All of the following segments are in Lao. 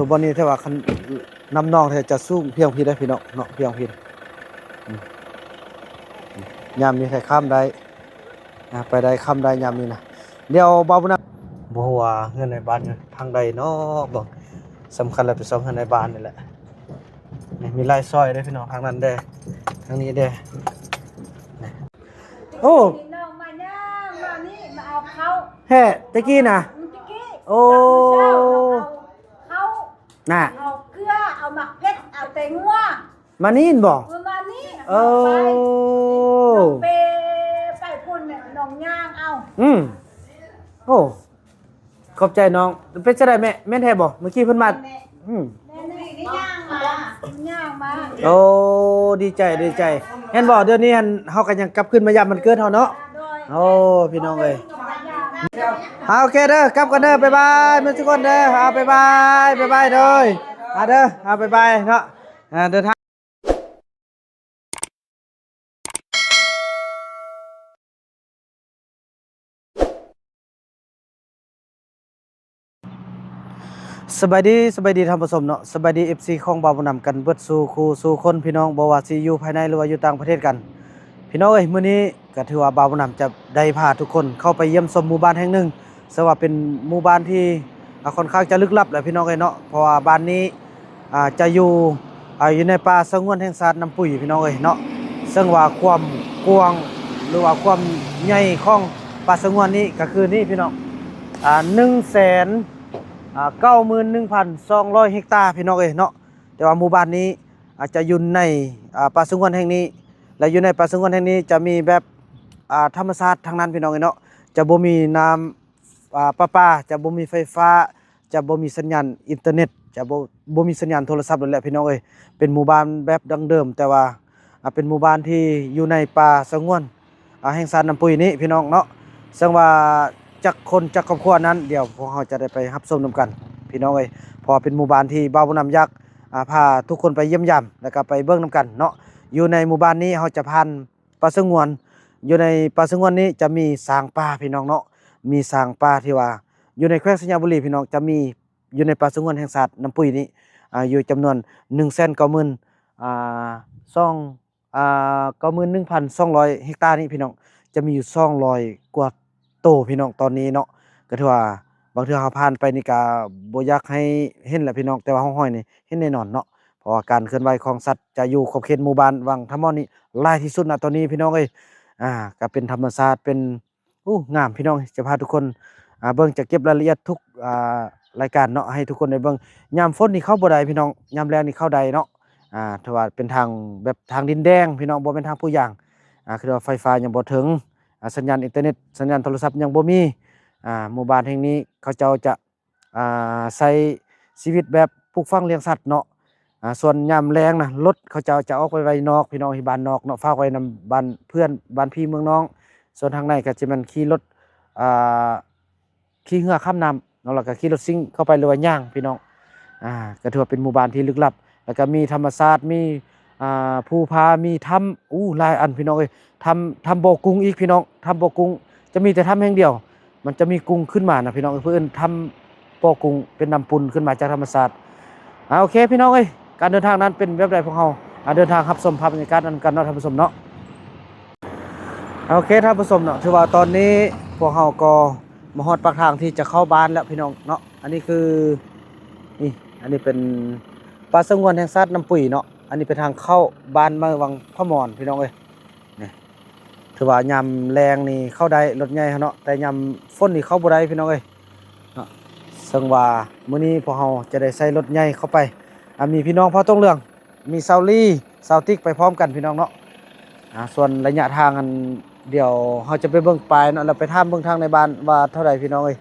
ຢູ່ບ່ອນນີ້ ແຕ່ວ່າຄັນນ້ຳໜອງແທ້ຈະສູງພຽງພີ້ເດ້ພີ່ນ້ອງເນາະ ພຽງພີ້. ອືມ ຍາມນີ້ໃຫ້ຂ້າມໄດ້ ອ່າ ໄປໄດ້ ຂ້າມໄດ້ຍາມນີ້ນະ. ດຽວບ່າວບຸນນຳ ບໍ່ຮູ້ວ່າເຮືອນໃນບ້ານຢູ່ທາງໃດເນາະ. ເບິ່ງ ສຳຄັນແລ້ວໄປສ່ອງເຮືອນໃນບ້ານນີ້ແຫຼະ. ນີ້ມີຫຼາຍຊອຍເດ້ພີ່ນ້ອງ ທາງນັ້ນເດ້ ທາງນີ້ເດ້. ໂອ້ ນ້ອງມາຍ່າງມານີ້ ມາເອົາເຂົ້າ ແທ້ ແຕ່ກີ້ນະ ອືມ ແຕ່ກີ້ ໂອ້ ຕອນເຊົ້ານ້ອງເອົາເຂົ້າ ນະ ເອົາເກືອ ເອົາໝາກເຜັດ ເອົາແຕງໂມ ມານີ້ແມ່ນບໍ່? ເອີ ມານີ້ ເອີ ນ້ອງໄປ ນ້ອງເປໄປພຸ້ນແມ່ນ ນ້ອງຍ່າງເອົາ. ອືມ ໂອ້ ຂອບໃຈນ້ອງ. ເປັນຈັ່ງໃດແມ່? ແມ່ນແທ້ບໍ່? ເມື່ອກີ້ເພິ່ນມາ ແມ່ນແຫຼະ ອືມ ແມ່ນແຫຼະ ນີ້ຍ່າງມາ ຍ່າງມາ. ໂອ້ ດີໃຈ ດີໃຈ. ເຫັນບໍ່ ດຽວນີ້ຫັ້ນ ເຮົາກໍຍັງກັບຄືນມາຢາມວັນເກີດເຮົາເນາະ. ໂດຍ ໂອ້ ພີ່ນ້ອງເອີຍ. ອ່າ ໂອເຄເດີ ກັບກ່ອນເດີ ບາຍບາຍ ເໝິດທຸກຄົນເດີ. ອ່າ ບາຍບາຍ ບາຍບາຍ ໂດຍ ອ່າ ເດີ ອ່າ ບາຍບາຍເນາະ. ອ່າ ເດີນທາງ ສະບາຍດີ ສະບາຍດີທ່ານຜູ້ຊົມເນາະ ສະບາຍດີ ເອັຟຊີ ຂອງບ່າວບຸນນຳກັນເບິດສູ່ຄູ່ສູ່ຄົນ ພີ່ນ້ອງ ບໍ່ວ່າຊິຢູ່ພາຍໃນ ຫຼືວ່າຢູ່ຕ່າງປະເທດກັນ ພີ່ນ້ອງເອີຍ. ມື້ນີ້ກໍຖືວ່າບ່າວບຸນນຳຈະໄດ້ພາທຸກຄົນເຂົ້າໄປຢ້ຽມຊົມໝູ່ບ້ານແຫ່ງໜຶ່ງ ເຊິ່ງວ່າເປັນໝູ່ບ້ານທີ່ ອ່າ ຂ້ອນຂ້າງຈະລຶກລັບແຫຼະ ພີ່ນ້ອງເອີຍເນາະ ເພາະວ່າບ້ານນີ້ ອ່າ ຈະຢູ່ ອ່າ ຢູ່ໃນປ່າສະຫງວນແຫ່ງຊາດນ້ຳປຸຍ ພີ່ນ້ອງເອີຍເນາະ. ເຊິ່ງວ່າຄວາມກວ້າງ ຫຼືວ່າຄວາມໃຫຍ່ຂອງປ່າສະຫງວນນີ້ກໍຄືນີ້ ພີ່ນ້ອງ ອ່າ ໜຶ່ງແສນ ອ່າ ເກົ້າໝື່ນໜຶ່ງພັນສອງຮ້ອຍເຮັກຕາ ພີ່ນ້ອງເອີຍເນາະ. ແຕ່ວ່າໝູ່ບ້ານນີ້ ອ່າ ຈະຢູ່ໃນ ອ່າ ປ່າສະຫງວນແຫ່ງນີ້ ແລະ ຢູ່ໃນປ່າສະຫງວນແຫ່ງນີ້ຈະມີແບບ ອ່າ ທຳມະຊາດທັງນັ້ນ ພີ່ນ້ອງເອີຍເນາະ. ຈະບໍ່ມີນ້ຳ ອ່າ ປະປາ ຈະບໍ່ມີໄຟຟ້າ ຈະບໍ່ມີສັນຍານອິນເຕີເນັດ ຈະບໍ່ ບໍ່ມີສັນຍານໂທລະສັບໂລດແຫຼະ ພີ່ນ້ອງເອີຍ. ເປັນໝູ່ບ້ານແບບດັ້ງເດີມ ແຕ່ວ່າ ອ່າ ເປັນໝູ່ບ້ານທີ່ຢູ່ໃນປ່າສະຫງວນ ອ່າ ແຫ່ງຊາດນ້ຳປຸຍນີ້ ພີ່ນ້ອງເນາະ. ເຊິ່ງວ່າຈັກຄົນຈັກຄອບຄົວນັ້ນ ດຽວພວກເຮົາຈະໄດ້ໄປຮັບຊົມນຳກັນ ພີ່ນ້ອງເອີຍ ເພາະວ່າເປັນໝູ່ບ້ານທີ່ບ່າວບຸນນຳຢາກ ອ່າ ພາທຸກຄົນໄປຢ້ຽມຢາມ ແລ້ວກໍໄປເບິ່ງນຳກັນເນາະ. ຢູ່ໃນໝູ່ບ້ານນີ້ເຮົາຈະຜ່ານ ປ່າສະຫງວນ ຢູ່ໃນປ່າສະຫງວນນີ້ຈະມີຊ້າງປ່າ ພີ່ນ້ອງເນາະ. ມີຊ້າງປ່າທີ່ວ່າຢູ່ໃນແຂວງໄຊຍະບູລີ ພີ່ນ້ອງ ຈະມີຢູ່ໃນປ່າສະຫງວນແຫ່ງຊາດນ້ຳປຸຍນີ້ ອ່າ ຢູ່ຈຳນວນໜຶ່ງແສນເກົ້າໝື່ນ ອ່າ ສອງ ອ່າ ເກົ້າໝື່ນໜຶ່ງພັນສອງຮ້ອຍເຮັກຕານີ້ ພີ່ນ້ອງ ຈະມີຢູ່ສອງຮ້ອຍກວ່າໂຕ ພີ່ນ້ອງ ຕອນນີ້ເນາະ. ກໍຖືວ່າບາງເທື່ອເຮົາຜ່ານໄປນີ້ກໍບໍ່ຢາກໃຫ້ເຫັນແຫຼະ ພີ່ນ້ອງ ແຕ່ວ່າເຮົາຫ້ອຍນີ້ເຫັນແນ່ນອນເນາະ. ເພາະວ່າການເຄື່ອນໄຫວຂອງສັດຈະຢູ່ຂອບເຂດໝູ່ບ້ານວັງທະມ່ອນນີ້ຫຼາຍທີ່ສຸດນະຕອນນີ້ ພີ່ນ້ອງເອີຍ. ອ່າ ກໍເປັນທຳມະຊາດ ເປັນ ໂອ້ ງາມ ພີ່ນ້ອງ. ຈະພາທຸກຄົນ ອ່າ ເບິ່ງ ຈະເກັບລາຍລະອຽດທຸກ ອ່າ ລາຍການເນາະ ໃຫ້ທຸກຄົນໄດ້ເບິ່ງ. ຍາມຝົນນີ້ເຂົ້າບໍ່ໄດ້ ພີ່ນ້ອງ ຍາມແລ້ງນີ້ເຂົ້າໄດ້ເນາະ. ອ່າ ຖືວ່າເປັນທາງແບບທາງດິນແດງ ພີ່ນ້ອງ ບໍ່ແມ່ນທາງປູຢາງ. ອ່າ ຄືວ່າໄຟຟ້າຍັງບໍ່ເຖິງ ອ່າ ສັນຍານອິນເຕີເນັດ ສັນຍານໂທລະສັບຍັງບໍ່ມີ. ອ່າ ໝູ່ບ້ານແຫ່ງນີ້ເຂົາເຈົ້າຈະ ອ່າ ໃຊ້ຊີວິດແບບປູກຝັງລ້ຽງສັດເນາະ. ອ່າ ສ່ວນຍາມແລງນະ ລົດເຂົາເຈົ້າຈະອອກໄປໄວ້ນອກ ພີ່ນ້ອງ ທີ່ບ້ານນອກເນາະ ຝາກໄວ້ນຳບ້ານເພື່ອນ ບ້ານພີ່ເມືອງນ້ອງ. ສ່ວນທາງໃນກໍຈະແມ່ນຂີ່ລົດ ອ່າ ຂີ່ເຮືອຂ້າມນ້ຳເນາະ ແລ້ວກໍຂີ່ລົດຊິງເຂົ້າໄປ ຫຼືວ່າຍ່າງ ພີ່ນ້ອງ. ອ່າ ກໍຖືວ່າເປັນໝູ່ບ້ານທີ່ລຶກລັບ ແລ້ວກໍມີທຳມະຊາດ ມີ ອ່າ ພູຜາ ມີຖ້ຳ ອູ້ ຫຼາຍອັນ ພີ່ນ້ອງເອີຍ. ຖ້ຳ ຖ້ຳບໍ່ກຸງອີກ ພີ່ນ້ອງ ຖ້ຳບໍ່ກຸງ ຈະມີແຕ່ຖ້ຳແຫ່ງດຽວ ມັນຈະມີກຸງຂຶ້ນມານະ ພີ່ນ້ອງເອີຍ ເພິ່ນເອີ້ນຖ້ຳບໍ່ກຸງ ເປັນນ້ຳປຸນຂຶ້ນມາຈາກທຳມະຊາດ. ອ່າ ໂອເຄ ພີ່ນ້ອງເອີຍ ການເດີນທາງນັ້ນເປັນແບບໃດ ພວກເຮົາ ອ່າ ເດີນທາງຮັບຊົມພາບບັນຍາກາດນຳກັນເນາະ ທ່ານຜູ້ຊົມເນາະ. ໂອເຄ ທ່ານຜູ້ຊົມເນາະ ຖືວ່າຕອນນີ້ພວກເຮົາກໍມາຮອດປາກທາງທີ່ຈະເຂົ້າບ້ານແລ້ວ ພີ່ນ້ອງເນາະ. ອັນນີ້ຄື ນີ້ ອັນນີ້ເປັນປ່າສະຫງວນແຫ່ງຊາດນ້ຳປຸຍເນາະ. ອັນນີ້ເປັນທາງເຂົ້າບ້ານໃໝ່ວັງພະມອນ ພີ່ນ້ອງເອີຍ. ນີ້ ຖືວ່າຍາມແລງນີ້ເຂົ້າໄດ້ ລົດໃຫຍ່ເຮົາເນາະ ແຕ່ຍາມຝົນນີ້ເຂົ້າບໍ່ໄດ້ ພີ່ນ້ອງເອີຍເນາະ. ເຊິ່ງວ່າມື້ນີ້ພວກເຮົາຈະໄດ້ໃຊ້ລົດໃຫຍ່ເຂົ້າໄປ ອ່າ ມີພີ່ນ້ອງເຜົ່າຕົງເຫຼືອງ ມີຊາວລີ ຊາວຕິກໄປພ້ອມກັນ ພີ່ນ້ອງເນາະ. ອ່າ ສ່ວນໄລຍະທາງອັນ ດຽວເຮົາຈະໄປເບິ່ງປ້າຍເນາະ ແລ້ວໄປຖາມເບິ່ງທາງໃນບ້ານວ່າເທົ່າໃດ ພີ່ນ້ອງເອີຍ.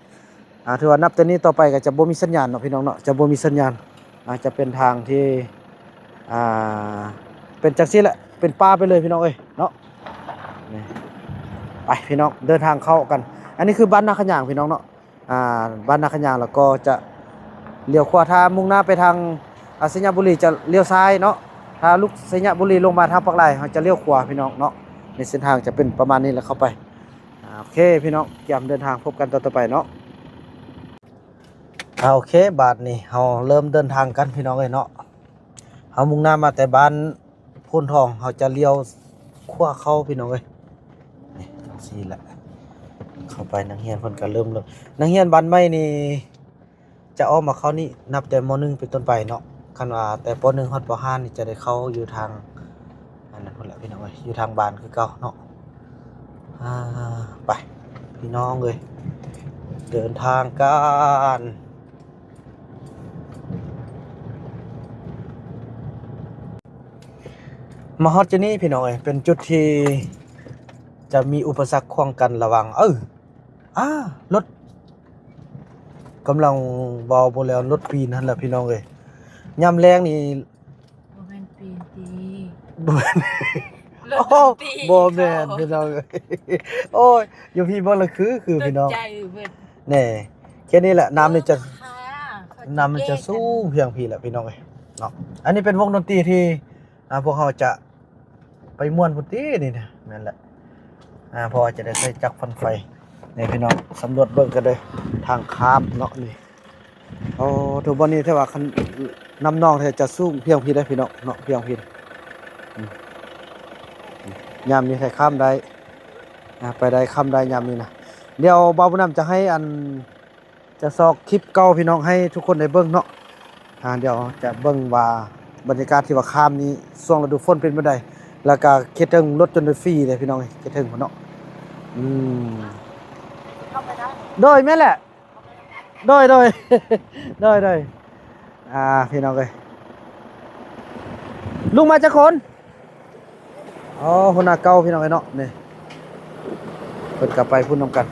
ອ່າ ຖືວ່ານັບແຕ່ນີ້ຕໍ່ໄປກໍຈະບໍ່ມີສັນຍານເນາະ ພີ່ນ້ອງເນາະ ຈະບໍ່ມີສັນຍານ. ອ່າ ຈະເປັນທາງທີ່ ອ່າ ເປັນຈັ່ງຊີ້ແຫຼະ ເປັນປ່າໄປເລີຍ ພີ່ນ້ອງເອີຍເນາະ. ນີ້ ໄປ ພີ່ນ້ອງ ເດີນທາງເຂົ້າກັນ. ອັນນີ້ຄືບ້ານນາຂະຫຍາງ ພີ່ນ້ອງເນາະ. ອ່າ ບ້ານນາຂະຫຍາງ ແລ້ວກໍຈະລ້ຽວຂວາ ຖ້າມຸ່ງໜ້າໄປທາງ ອ່າ ໄຊຍະບູລີຈະລ້ຽວຊ້າຍເນາະ. ຖ້າລຸກໄຊຍະບູລີລົງມາທາງປາກລາຍ ເຮົາຈະລ້ຽວຂວາ ພີ່ນ້ອງເນາະ. ໃນເສັ້ນທາງຈະເປັນປະມານນີ້ແຫຼະ ເຂົ້າໄປ. ອ່າ ໂອເຄ ພີ່ນ້ອງ ກຽມເດີນທາງ ພົບກັນຕອນຕໍ່ໄປເນາະ. ເອົາ ໂອເຄ ບາດນີ້ເຮົາເລີ່ມເດີນທາງກັນພີ່ນ້ອງເອີຍເນາະ. ເຮົາມຸ່ງໜ້າມາແຕ່ບ້ານໂພນທອງ ເຮົາຈະລ້ຽວຂວາເຂົ້າພີ່ນ້ອງເອີຍ. ນີ້ຈັ່ງຊີ້ແຫຼະ ເຂົ້າໄປ ນັກຮຽນເພິ່ນກໍເລີ່ມ ເລີ່ມ ນັກຮຽນບ້ານໃໝ່ນີ້ ຈະອອກມາເຂົ້ານີ້ນັບແຕ່ ມ.ໜຶ່ງ ເປັນຕົ້ນໄປເນາະ. ຄັນວ່າແຕ່ ປ.ໜຶ່ງ ຮອດ ປ.ຫ້າ ນີ້ຈະໄດ້ເຂົ້າຢູ່ທາງ ອັນນັ້ນພຸ້ນແຫຼະພີ່ນ້ອງເອີຍ ຢູ່ທາງບ້ານຄືເກົ່າເນາະ. ອ່າ ໄປພີ່ນ້ອງເອີຍ ເດີນທາງກັນ. ມາຮອດຈຸດນີ້ພີ່ນ້ອງເອີຍ ເປັນຈຸດທີ່ຈະມີອຸປະສັກຂວາງກັນລະຫວ່າງ ເອີ ອາ ລົດ ກຳລັງເວົ້າບໍ່ແລ້ວ ລົດປີນຫັ້ນແຫຼະພີ່ນ້ອງເອີຍ. ຍາມແລງນີ້ ບໍ່ແມ່ນປີນຕິ ບໍ່ແມ່ນ ລົດ ໂອ້ ຕີ ບໍ່ແມ່ນ ເຂົາ ພີ່ນ້ອງເອີຍ. ໂອ້ຍ ຢູ່ພີ້ເບິ່ງລະຄື ຄື ຕົກ ພີ່ນ້ອງ ໃຈເບິດ ແນ່ ແຄ່ນີ້ແຫຼະ ນ້ຳນີ້ຈະ ນ້ຳມັນຈະສູງພຽງພີ້ແຫຼະພີ່ນ້ອງເອີຍເນາະ. ອັນນີ້ເປັນວົງດົນຕີທີ່ ອ່າ ພວກເຮົາຈະ ໄປມ່ວນພຸ້ນຕິນີ້ນະ. ແມ່ນແຫຼະ ອ່າ ເພາະວ່າຈະໄດ້ໃຊ້ຈັກປັ່ນໄຟ. ນີ້ພີ່ນ້ອງ ສຳຫຼວດເບິ່ງກັນເດີ ທາງຂ້າມເນາະນີ້. ໂອ້ ທຸກບ່ອນນີ້ ແຕ່ວ່າຄັນນ້ຳໜອງແທ້ຈະສູງພຽງພີ້ເດ້ພີ່ນ້ອງເນາະ ພຽງພີ້. ອືມ ຍາມນີ້ໃຫ້ຂ້າມໄດ້ ອ່າ ໄປໄດ້ ຂ້າມໄດ້ຍາມນີ້ນະ. ດຽວບ່າວບຸນນຳຈະໃຫ້ ອັນ ຈະຊອກຄລິບເກົ່າພີ່ນ້ອງໃຫ້ທຸກຄົນໄດ້ເບິ່ງເນາະ. ອ່າ ດຽວຈະເບິ່ງວ່າບັນຍາກາດທີ່ວ່າຂ້າມນີ້ ຊ່ວງລະດູຝົນເປັນແບບໃດ ແລ້ວກະເຂດເທິງລົດຈົນໄດ້ຟຣີເດ້ພີ່ນ້ອງເອີຍ ເຂດເທິງພຸ້ນເນາະ. ອືມ ໂດຍ ແມ່ນແຫຼະ ໂດຍ ໂດຍ ໂດຍ ໂດຍ. ອ່າ ພີ່ນ້ອງເອີຍ ລຸງມາຈັກຄົນ? ອໍ ຫົວໜ້າເກົ່າພີ່ນ້ອງເອີຍເນາະ ນີ້ ເພິ່ນກໍໄປພຸ້ນນຳກັນ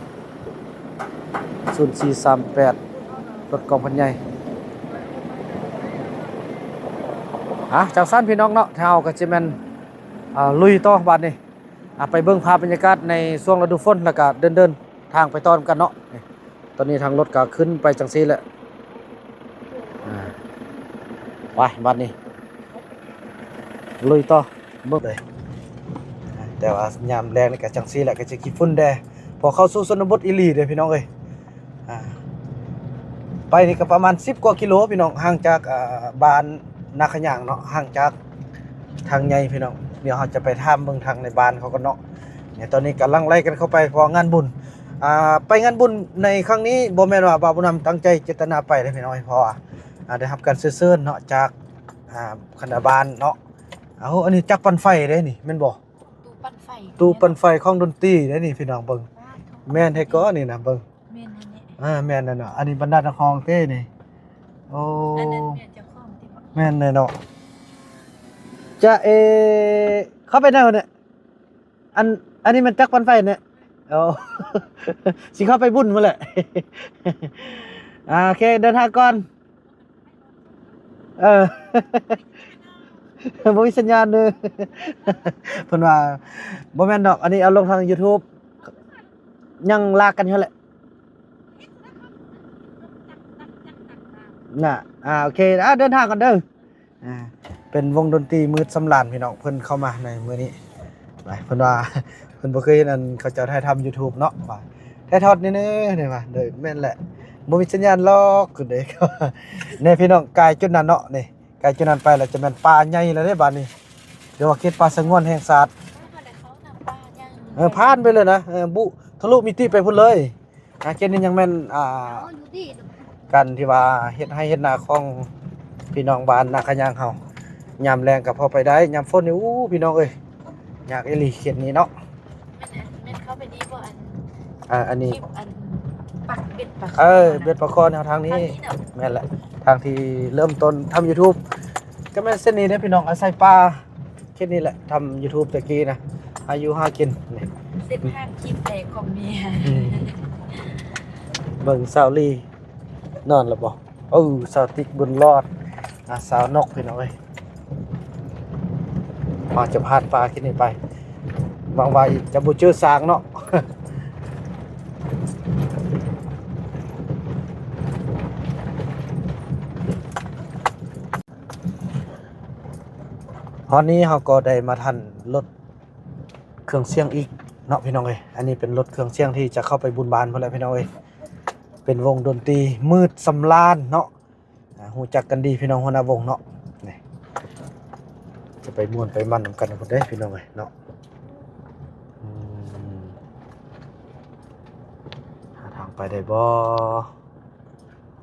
ສູນສີ່ສາມແປດ ລົດກອງພັນໃຫຍ່. ອ່າ ຈັ່ງຊັ້ນພີ່ນ້ອງເນາະ ເຮົາກໍຊິແມ່ນ ອ່າ ລຸຍຕໍ່ບາດນີ້ ອ່າ ໄປເບິ່ງພາບບັນຍາກາດໃນຊ່ວງລະດູຝົນ ແລ້ວກໍເດີນ ເດີນທາງໄປຕໍ່ນຳກັນເນາະ. ນີ້ ຕອນນີ້ທາງລົດກໍຂຶ້ນໄປຈັ່ງຊີ້ແຫຼະ. ອ່າ ໄປບາດນີ້ ລຸຍຕໍ່ເບິ່ງເລີຍ. ແຕ່ວ່າຍາມແລງນີ້ກໍຈັ່ງຊີ້ແຫຼະ ກໍຈະຂີ້ຝຸ່ນແດ່ ເພາະເຂົ້າສູ່ຊົນນະບົດອີ່ຫຼີເດ້ພີ່ນ້ອງເອີຍ. ອ່າ ໄປນີ້ກໍປະມານສິບກວ່າກິໂລພີ່ນ້ອງ ຫ່າງຈາກ ອ່າ ບ້ານນາຂະຍາງເນາະ ຫ່າງຈາກທາງໃຫຍ່ພີ່ນ້ອງ. ດຽວເຮົາຈະໄປຖາມເບິ່ງທາງໃນບ້ານເຂົາກ່ອນເນາະ. ນີ້ ຕອນນີ້ກຳລັງໄລ່ກັນເຂົ້າໄປ ເພາະວ່າງານບຸນ ອ່າ ໄປງານບຸນໃນຄັ້ງນີ້ ບໍ່ແມ່ນວ່າບ່າວບຸນນຳຕັ້ງໃຈເຈດຕະນາໄປເດ້ພີ່ນ້ອງ ເພາະວ່າ ອ່າ ໄດ້ຮັບການເຊີນເຊີນເນາະ ຈາກ ອ່າ ຄະນະບ້ານເນາະ. ເອົາ ອັນນີ້ຈັກປັ່ນໄຟເດ້ນີ້ ແມ່ນບໍ່? ຕູ້ປັ່ນໄຟ ຕູ້ປັ່ນໄຟຂອງດົນຕີເດ້ນີ້ ພີ່ນ້ອງເບິ່ງ. ປາດ ແມ່ນແທ້ກໍນີ້ນະ ເບິ່ງ. ແມ່ນແທ້ແຫຼະ ອ່າ ແມ່ນແລ້ວເນາະ. ອັນນີ້ບັນດານັກຮ້ອງເດ້ນີ້. ໂອ້ ອັນນັ້ນແມ່ນເຈົ້າຂອງຕິບໍ? ແມ່ນແຫຼະເນາະ. ຈະເອ ເຂົ້າໄປແນວນີ້ ອັນ ອັນນີ້ແມ່ນຈັກປັ່ນໄຟແນະ. ໂອ້ ຊິເຂົ້າໄປບຸນພຸ້ນແຫຼະ. ອ່າ ໂອເຄ ເດີນທາງກ່ອນ. ເອີ ບໍ່ມີສັນຍານເດີ ເພິ່ນວ່າ. ບໍ່ແມ່ນດອກ ອັນນີ້ເອົາລົງທາງຢູທູບ ຍັງລາກກັນຢູ່ຫັ້ນແຫຼະນະ. ອ່າ ໂອເຄ ອ່າ ເດີນທາງກ່ອນເດີ. ອ່າ ເປັນວົງດົນຕີມືດສຳລານພີ່ນ້ອງ ເພິ່ນເຂົ້າມາໃນມື້ນີ້. ເພິ່ນວ່າ ເພິ່ນບໍ່ເຄີຍເຫັນອັນເຂົາເຈົ້າຖ່າຍທຳຢູທູບເນາະ ວ່າຖ່າຍທອດແນ່ໆ ນີ້ວ່າ. ໂດຍ ແມ່ນແຫຼະ ບໍ່ມີສັນຍານຫຼອກ ຄືເດ້. ນີ້ພີ່ນ້ອງ ກາຍຈຸດນັ້ນເນາະ ນີ້ ກາຍຈຸດນັ້ນໄປແລ້ວຈະແມ່ນປ່າໃຫຍ່ແລ້ວເດ້ບາດນີ້ ເອີ້ນວ່າເຂດປ່າສະຫງວນແຫ່ງຊາດ. ເອີ ຜ່ານໄປເລີຍນະ ເອີ ບຸທະລຸມິຕິໄປພຸ້ນເລີຍ. ອ່າ ເຂດນີ້ຍັງແມ່ນ ອ່າ ການທີ່ວ່າເຮັດໄຮ່ເຮັດນາຂອງພີ່ນ້ອງບ້ານນາຂະຍາງເຮົາ. ຍາມແລ້ງກໍພໍໄປໄດ້ ຍາມຝົນນີ້ ອູ້ ພີ່ນ້ອງເອີຍ ຍາກອີ່ຫຼີເຂດນີ້ເນາະ. ແມ່ນ ແມ່ນເຂົ້າໄປນີ້ບໍ່? ອັນ ອ່າ ອັນນີ້ ຄລິບອັນປັກເບັດປາຄອ ເອີ ນະ ເບັດປາຄອນເຮົາທາງນີ້ ທາງນີ້ເນາະ. ແມ່ນແຫຼະ ທາງທີ່ເລີ່ມຕົ້ນທຳຢູທູບ ກໍແມ່ນເສັ້ນນີ້ເດ້ພີ່ນ້ອງ ອາໄສປ່າ ເຂດນີ້ແຫຼະ ທຳຢູທູບແຕ່ກີ້ນະ ຫາຢູ່ຫາກິນນີ້. ເສັ້ນທາງຄລິບແລກຂອງເມຍ. ອືມ ເບິ່ງສາວລີ ນອນແລ້ວບໍ່? ເອີ ສາວຕິກບຸນລອດ ອ່າ ສາວນົກ ພີ່ນ້ອງເອີຍ. ພາຈະຜ່ານປ່າເຂດນີ້ໄປ ຫວັງວ່າຈະບໍ່ເຈີຊ້າງເນາະ. ຮອດນີ້ເຮົາກໍໄດ້ມາທັນລົດເຄື່ອງສຽງອີກເນາະ ພີ່ນ້ອງເອີຍ. ອັນນີ້ເປັນລົດເຄື່ອງສຽງທີ່ຈະເຂົ້າໄປບຸນບ້ານພຸ້ນແຫຼະ ພີ່ນ້ອງເອີຍ. ເປັນວົງດົນຕີ ມືດສຳລານເນາະ. ອ່າ ຮູ້ຈັກກັນດີພີ່ນ້ອງ ຫົວໜ້າວົງເນາະ. ນີ້ ຈະໄປມ່ວນໄປມັນນຳກັນພຸ້ນເດ້ພີ່ນ້ອງເອີຍເນາະ. ອືມ ຫາທາງໄປໄດ້ບໍ່?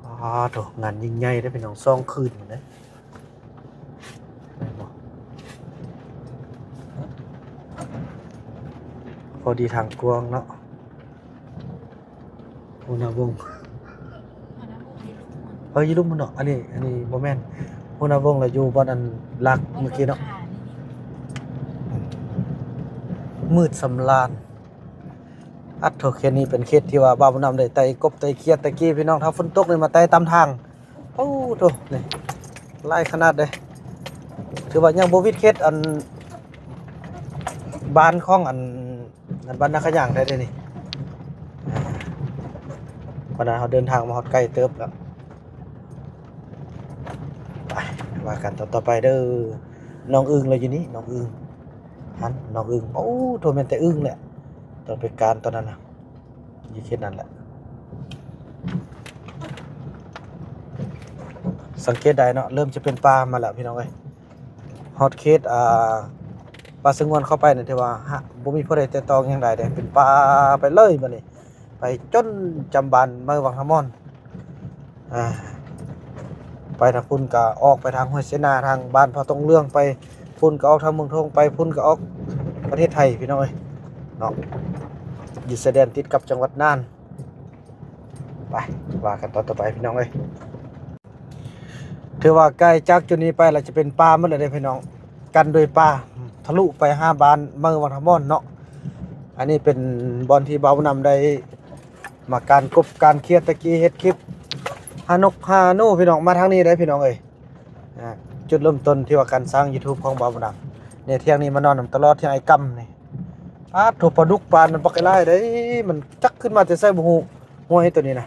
ອ້າໂທ້ ງານຍິ່ງໃຫຍ່ເດ້ພີ່ນ້ອງ ສອງຄືນພຸ້ນເດ້. ໄດ້ບໍ່? ພໍດີທາງກວ້າງເນາະ. ຫົວໜ້າວົງ ເອີ ຢູ່ລຸ່ມພຸ້ນເນາະ. ອັນນີ້ ອັນນີ້ບໍ່ແມ່ນ ຫົວໜ້າວົງລະຢູ່ບ່ອນອັນຫຼັກເມື່ອກີ້ເນາະ. ມືດສຳລານ. ອັດໂທ ເຂດນີ້ເປັນເຂດທີ່ວ່າບ່າວບຸນນຳໄດ້ໄຕ່ກົບໄຕ່ຂຽດແຕ່ກີ້ພີ່ນ້ອງ ຖ້າຝົນຕົກນີ້ມາໄຕ່ຕາມທາງ. ໂອ້ໂຕ ນີ້ຫຼາຍຂະໜາດເດ້. ຖືວ່າຍັງບໍ່ວິດເຂດອັນ ບ້ານຂອງອັນ ອັນບ້ານນາຂະຫຍາງໄດ້ເດ້ນີ້. ເພາະນັ້ນເຮົາເດີນທາງມາຮອດໄກເຕີບແລ້ວ. ໄປ ວ່າກັນຕອນຕໍ່ໄປເດີ. ນ້ອງອຶ່ງລາວຢູ່ນີ້ ນ້ອງອຶ່ງ ຫັ້ນ ນ້ອງອຶ່ງ. ໂອ້ໂຕ ແມ່ນແຕ່ອຶ່ງແຫຼະ ຕອນໄປການຕອນນັ້ນນະ. ຢູ່ເຂດນັ້ນແຫຼະ ສັງເກດໄດ້ເນາະ ເລີ່ມຈະເປັນປ່າມາແລ້ວພີ່ນ້ອງເອີຍ. ຮອດເຂດ ອ່າ ປ່າສະຫງວນເຂົ້າໄປນີ້ ຖືວ່າ ຫະ ບໍ່ມີຜູ້ໃດແຕະຕ້ອງຫຍັງໄດ້ເດ້ ເປັນປ່າໄປເລີຍບັດນີ້ ໄປຈົນຈຳບານເມືອງວັງທະມອນ. ອ່າ ໄປທາງພຸ້ນກະອອກໄປທາງຫ້ວຍເສນາ ທາງບ້ານພະຕົງເຫຼືອງ ໄປພຸ້ນກະອອກທາງເມືອງທົງ ໄປພຸ້ນກະອອກປະເທດໄທພີ່ນ້ອງເອີຍເນາະ ຢູ່ຊາຍແດນຕິດກັບຈັງຫວັດນ່ານ. ໄປ ວ່າກັນຕອນຕໍ່ໄປພີ່ນ້ອງເອີຍ. ຖືວ່າໄກຈາກຈຸດນີ້ໄປລະຈະເປັນປ່າໝົດແລ້ວເດ້ພີ່ນ້ອງ ກັນດ້ວຍປ່າ ທະລຸໄປຫາບ້ານເມືອງວັງທະມອນເນາະ. ອັນນີ້ເປັນບ່ອນທີ່ບ່າວນຳໄດ້ມາການກົບການຂຽດ ແຕ່ກີ້ເຮັດຄລິບຫານົກຫາໜູພີ່ນ້ອງ. ມາທາງນີ້ໄດ້ພີ່ນ້ອງເອີຍ. ອ່າ ຈຸດເລີ່ມຕົ້ນທີ່ວ່າການສ້າງ YouTube ຂອງບ່າວບຸນນຳ ໃນທ່ຽງນີ້ມານອນນຳຕະຫຼອດ ທ່ຽງອ້າຍກຳນີ້. ປາດໂທ້ ປາດຸກປານມັນບັກຫຼາຍເດ້ ມັນຈັກຂຶ້ນມາແຕ່ໃສບໍ່ຮູ້ ຫ້ວຍໂຕນີ້ນະ.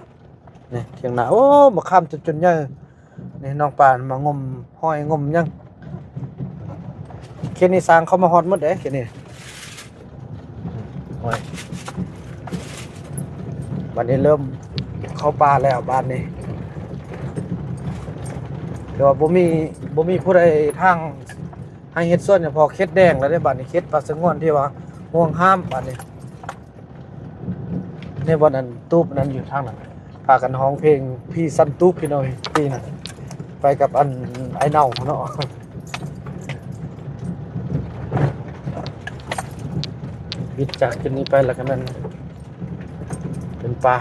ນີ້ທ່ຽງນາ ໂອ້ ມະຂາມຈຸດຈົນໃຫຍ່. ນີ້ນ້ອງປານມາງົມຫອຍງົມຫຍັງ. ເຂດນີ້ຊ້າງເຂົ້າມາຮອດໝົດເດ້ ເຂດນີ້. ໂອ້ຍ ບັດນີ້ເລີ່ມເຂົ້າປ່າແລ້ວບາດນີ້ ແຕ່ວ່າບໍ່ມີ ບໍ່ມີຜູ້ໃດທາງໃຫ້ເຮັດສວນ ເພາະເຂດແດງແລ້ວເດ້. ບາດນີ້ເຂດປ່າສະຫງວນທີ່ວ່າຫ່ວງຫ້າມບາດນີ້. ໃນບ່ອນອັນຕູບນັ້ນຢູ່ທາງນັ້ນ ພາກັນຮ້ອງເພງຜີສັນຕູບພີ່ນ້ອງ ປີນັ້ນ ໄປກັບອັນອ້າຍເນົ່າເນາະ. ວິດຈາກຈຸດນີ້ໄປແລ້ວກະແມ່ນເປັນປ່າ.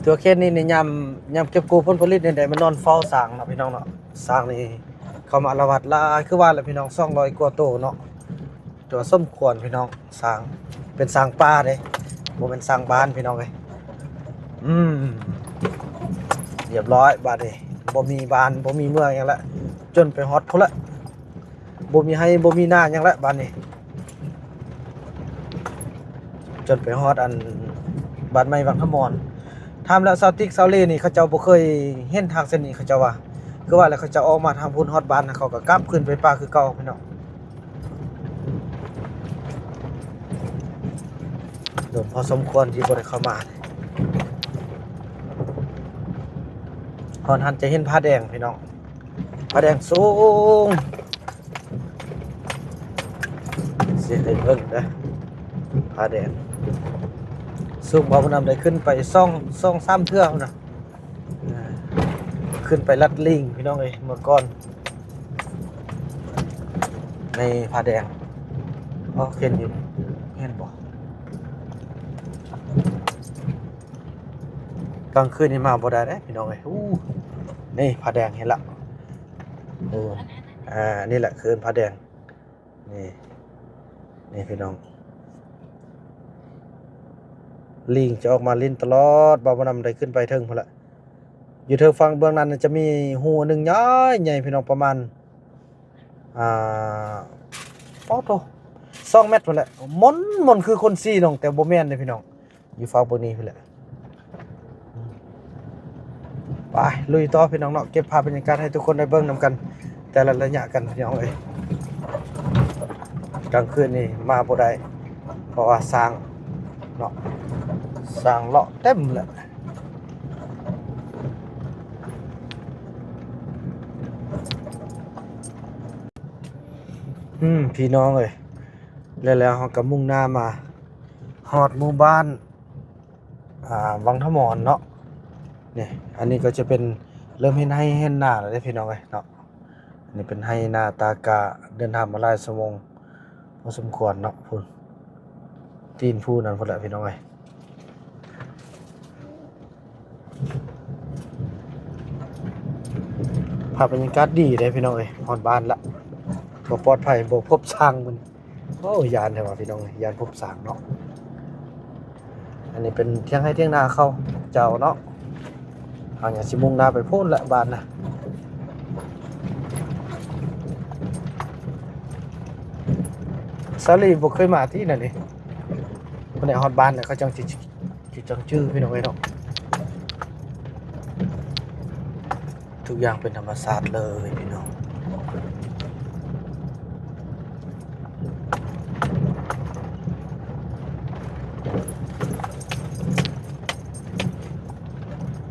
ຕົວເຂດນີ້ໃນຍາມ ຍາມເກັບກູ້ຜົນຜະລິດນີ້ໄດ້ມານອນເຝົ້າຊ້າງເນາະພີ່ນ້ອງເນາະ. ຊ້າງນີ້ເຂົ້າມາອາລະວາດຫຼາຍ ຄືວ່າແຫຼະພີ່ນ້ອງ ສອງຮ້ອຍກວ່າໂຕເນາະ. ຕົວສົມຄວນພີ່ນ້ອງ ຊ້າງ ເປັນຊ້າງປ່າເດ້ ບໍ່ແມ່ນຊ້າງບ້ານພີ່ນ້ອງເອີຍ. ອືມ ຮຽບຮ້ອຍບາດນີ້ ບໍ່ມີບ້ານ ບໍ່ມີເມືອງຫຍັງລະ ຈົນໄປຮອດພຸ້ນລະ ບໍ່ມີໄຮ່ ບໍ່ມີນາຫຍັງລະບາດນີ້. ຈົນໄປຮອດອັນບ້ານໃໝ່ວັງທະມອນ. ຖາມແລ້ວຊາວຕິກຊາວເລນີ້ ເຂົາເຈົ້າບໍ່ເຄີຍເຫັນທາງເສັ້ນນີ້ ເຂົາເຈົ້າວ່າ ຄືວ່າແລ້ວ ເຂົາເຈົ້າອອກມາທາງພຸ້ນ ຮອດບ້ານ ເຂົາກໍກັບຄືນໄປປ່າຄືເກົ່າພີ່ນ້ອງ. ດົນພໍສົມຄວນທີ່ບໍ່ໄດ້ເຂົ້າມາ. ຮອດຫັ້ນຈະເຫັນຜາແດງພີ່ນ້ອງ ຜາແດງສູງ ຊິໃຫ້ເບິ່ງເດີ ຜາແດງສູງ ບ່າວບຸນນຳໄດ້ຂຶ້ນໄປສອງ ສອງສາມເທື່ອພຸ້ນນະ. ອ່າ ຂຶ້ນໄປລັດລີງພີ່ນ້ອງເອີຍ ເມື່ອກ່ອນ ໃນຜາແດງ. ອໍ ເຫັນຢູ່ ເຫັນບໍ່? ກາງຄືນນີ້ມາບໍ່ໄດ້ເດ້ພີ່ນ້ອງເອີຍ. ອູ້ ນີ້ຜາແດງເຫັນລະ. ເອີ ອ່າ ນີ້ແຫຼະຄືເອີ້ນຜາແດງ. ນີ້ ນີ້ພີ່ນ້ອງ ລີງຈະອອກມາຫຼິ້ນຕະຫຼອດ. ບ່າວບຸນນຳໄດ້ຂຶ້ນໄປເທິງພຸ້ນລະ ຢູ່ເທິງຝັ່ງເບື້ອງນັ້ນຈະມີຮູອັນໜຶ່ງໃຫຍ່ໆ ພີ່ນ້ອງ ປະມານ ອ່າ ໂອ້ໂທ້ ສອງແມັດພຸ້ນແຫຼະ. ມົນ ມົນຄືຄົນຊີນ້ອງ ແຕ່ບໍ່ແມ່ນເດ້ພີ່ນ້ອງ. ຢູ່ຝັ່ງເບື້ອງນີ້ພຸ້ນແຫຼະ. ໄປ ລຸຍຕໍ່ພີ່ນ້ອງເນາະ ເກັບພາບບັນຍາກາດໃຫ້ທຸກຄົນໄດ້ເບິ່ງນຳກັນ ແຕ່ລະໄລຍະກັນພີ່ນ້ອງເອີຍ. ກາງຄືນນີ້ມາບໍ່ໄດ້ ເພາະວ່າຊ້າງ ເນາະ ຊ່າງເລາະເຕັມແຫຼະ. ອືມ ພີ່ນ້ອງເອີຍ ແລ້ວ ແລ້ວເຮົາກໍມຸ່ງໜ້າມາຮອດໝູ່ບ້ານ ອ່າ ວັງທະມອນເນາະ. ນີ້ ອັນນີ້ກໍຈະເປັນເລີ່ມເຮັດໄຮ່ເຮັດນາແລ້ວເດ້ ພີ່ນ້ອງເອີຍເນາະ. ອັນນີ້ເປັນໄຮ່ນາຕາກາ ເດີນທາງມາຫຼາຍຊົ່ວໂມງພໍສົມຄວນເນາະ. ພຸ້ນ ຕີນພູນັ້ນພຸ້ນແຫຼະ ພີ່ນ້ອງເອີຍ. ພາບບັນຍາກາດດີເດ້ ພີ່ນ້ອງເອີຍ. ຮອດບ້ານລະ ບໍ່ປອດໄພ ບໍ່ພົບຊ້າງມັນ. ໂອ້ ຢ້ານແທ້ວ່າ ພີ່ນ້ອງເອີຍ ຢ້ານພົບຊ້າງເນາະ. ອັນນີ້ເປັນຖຽງໄຮ່ຖຽງນາເຂົາເຈົ້າເນາະ. ເຮົາຍັງຊິມຸ່ງໜ້າໄປພຸ້ນແຫຼະ ບ້ານນະ. ສາລີບໍ່ເຄີຍມາທີ່ນັ້ນເດ້. ບໍ່ໄດ້ຮອດບ້ານແລ້ວ ເຂົາຈັ່ງຊິ ຄືຈັ່ງຈື່ ພີ່ນ້ອງເອີຍເນາະ. ທຸກຢ່າງເປັນທຳມະຊາດເລີຍ ພີ່ນ້ອງ.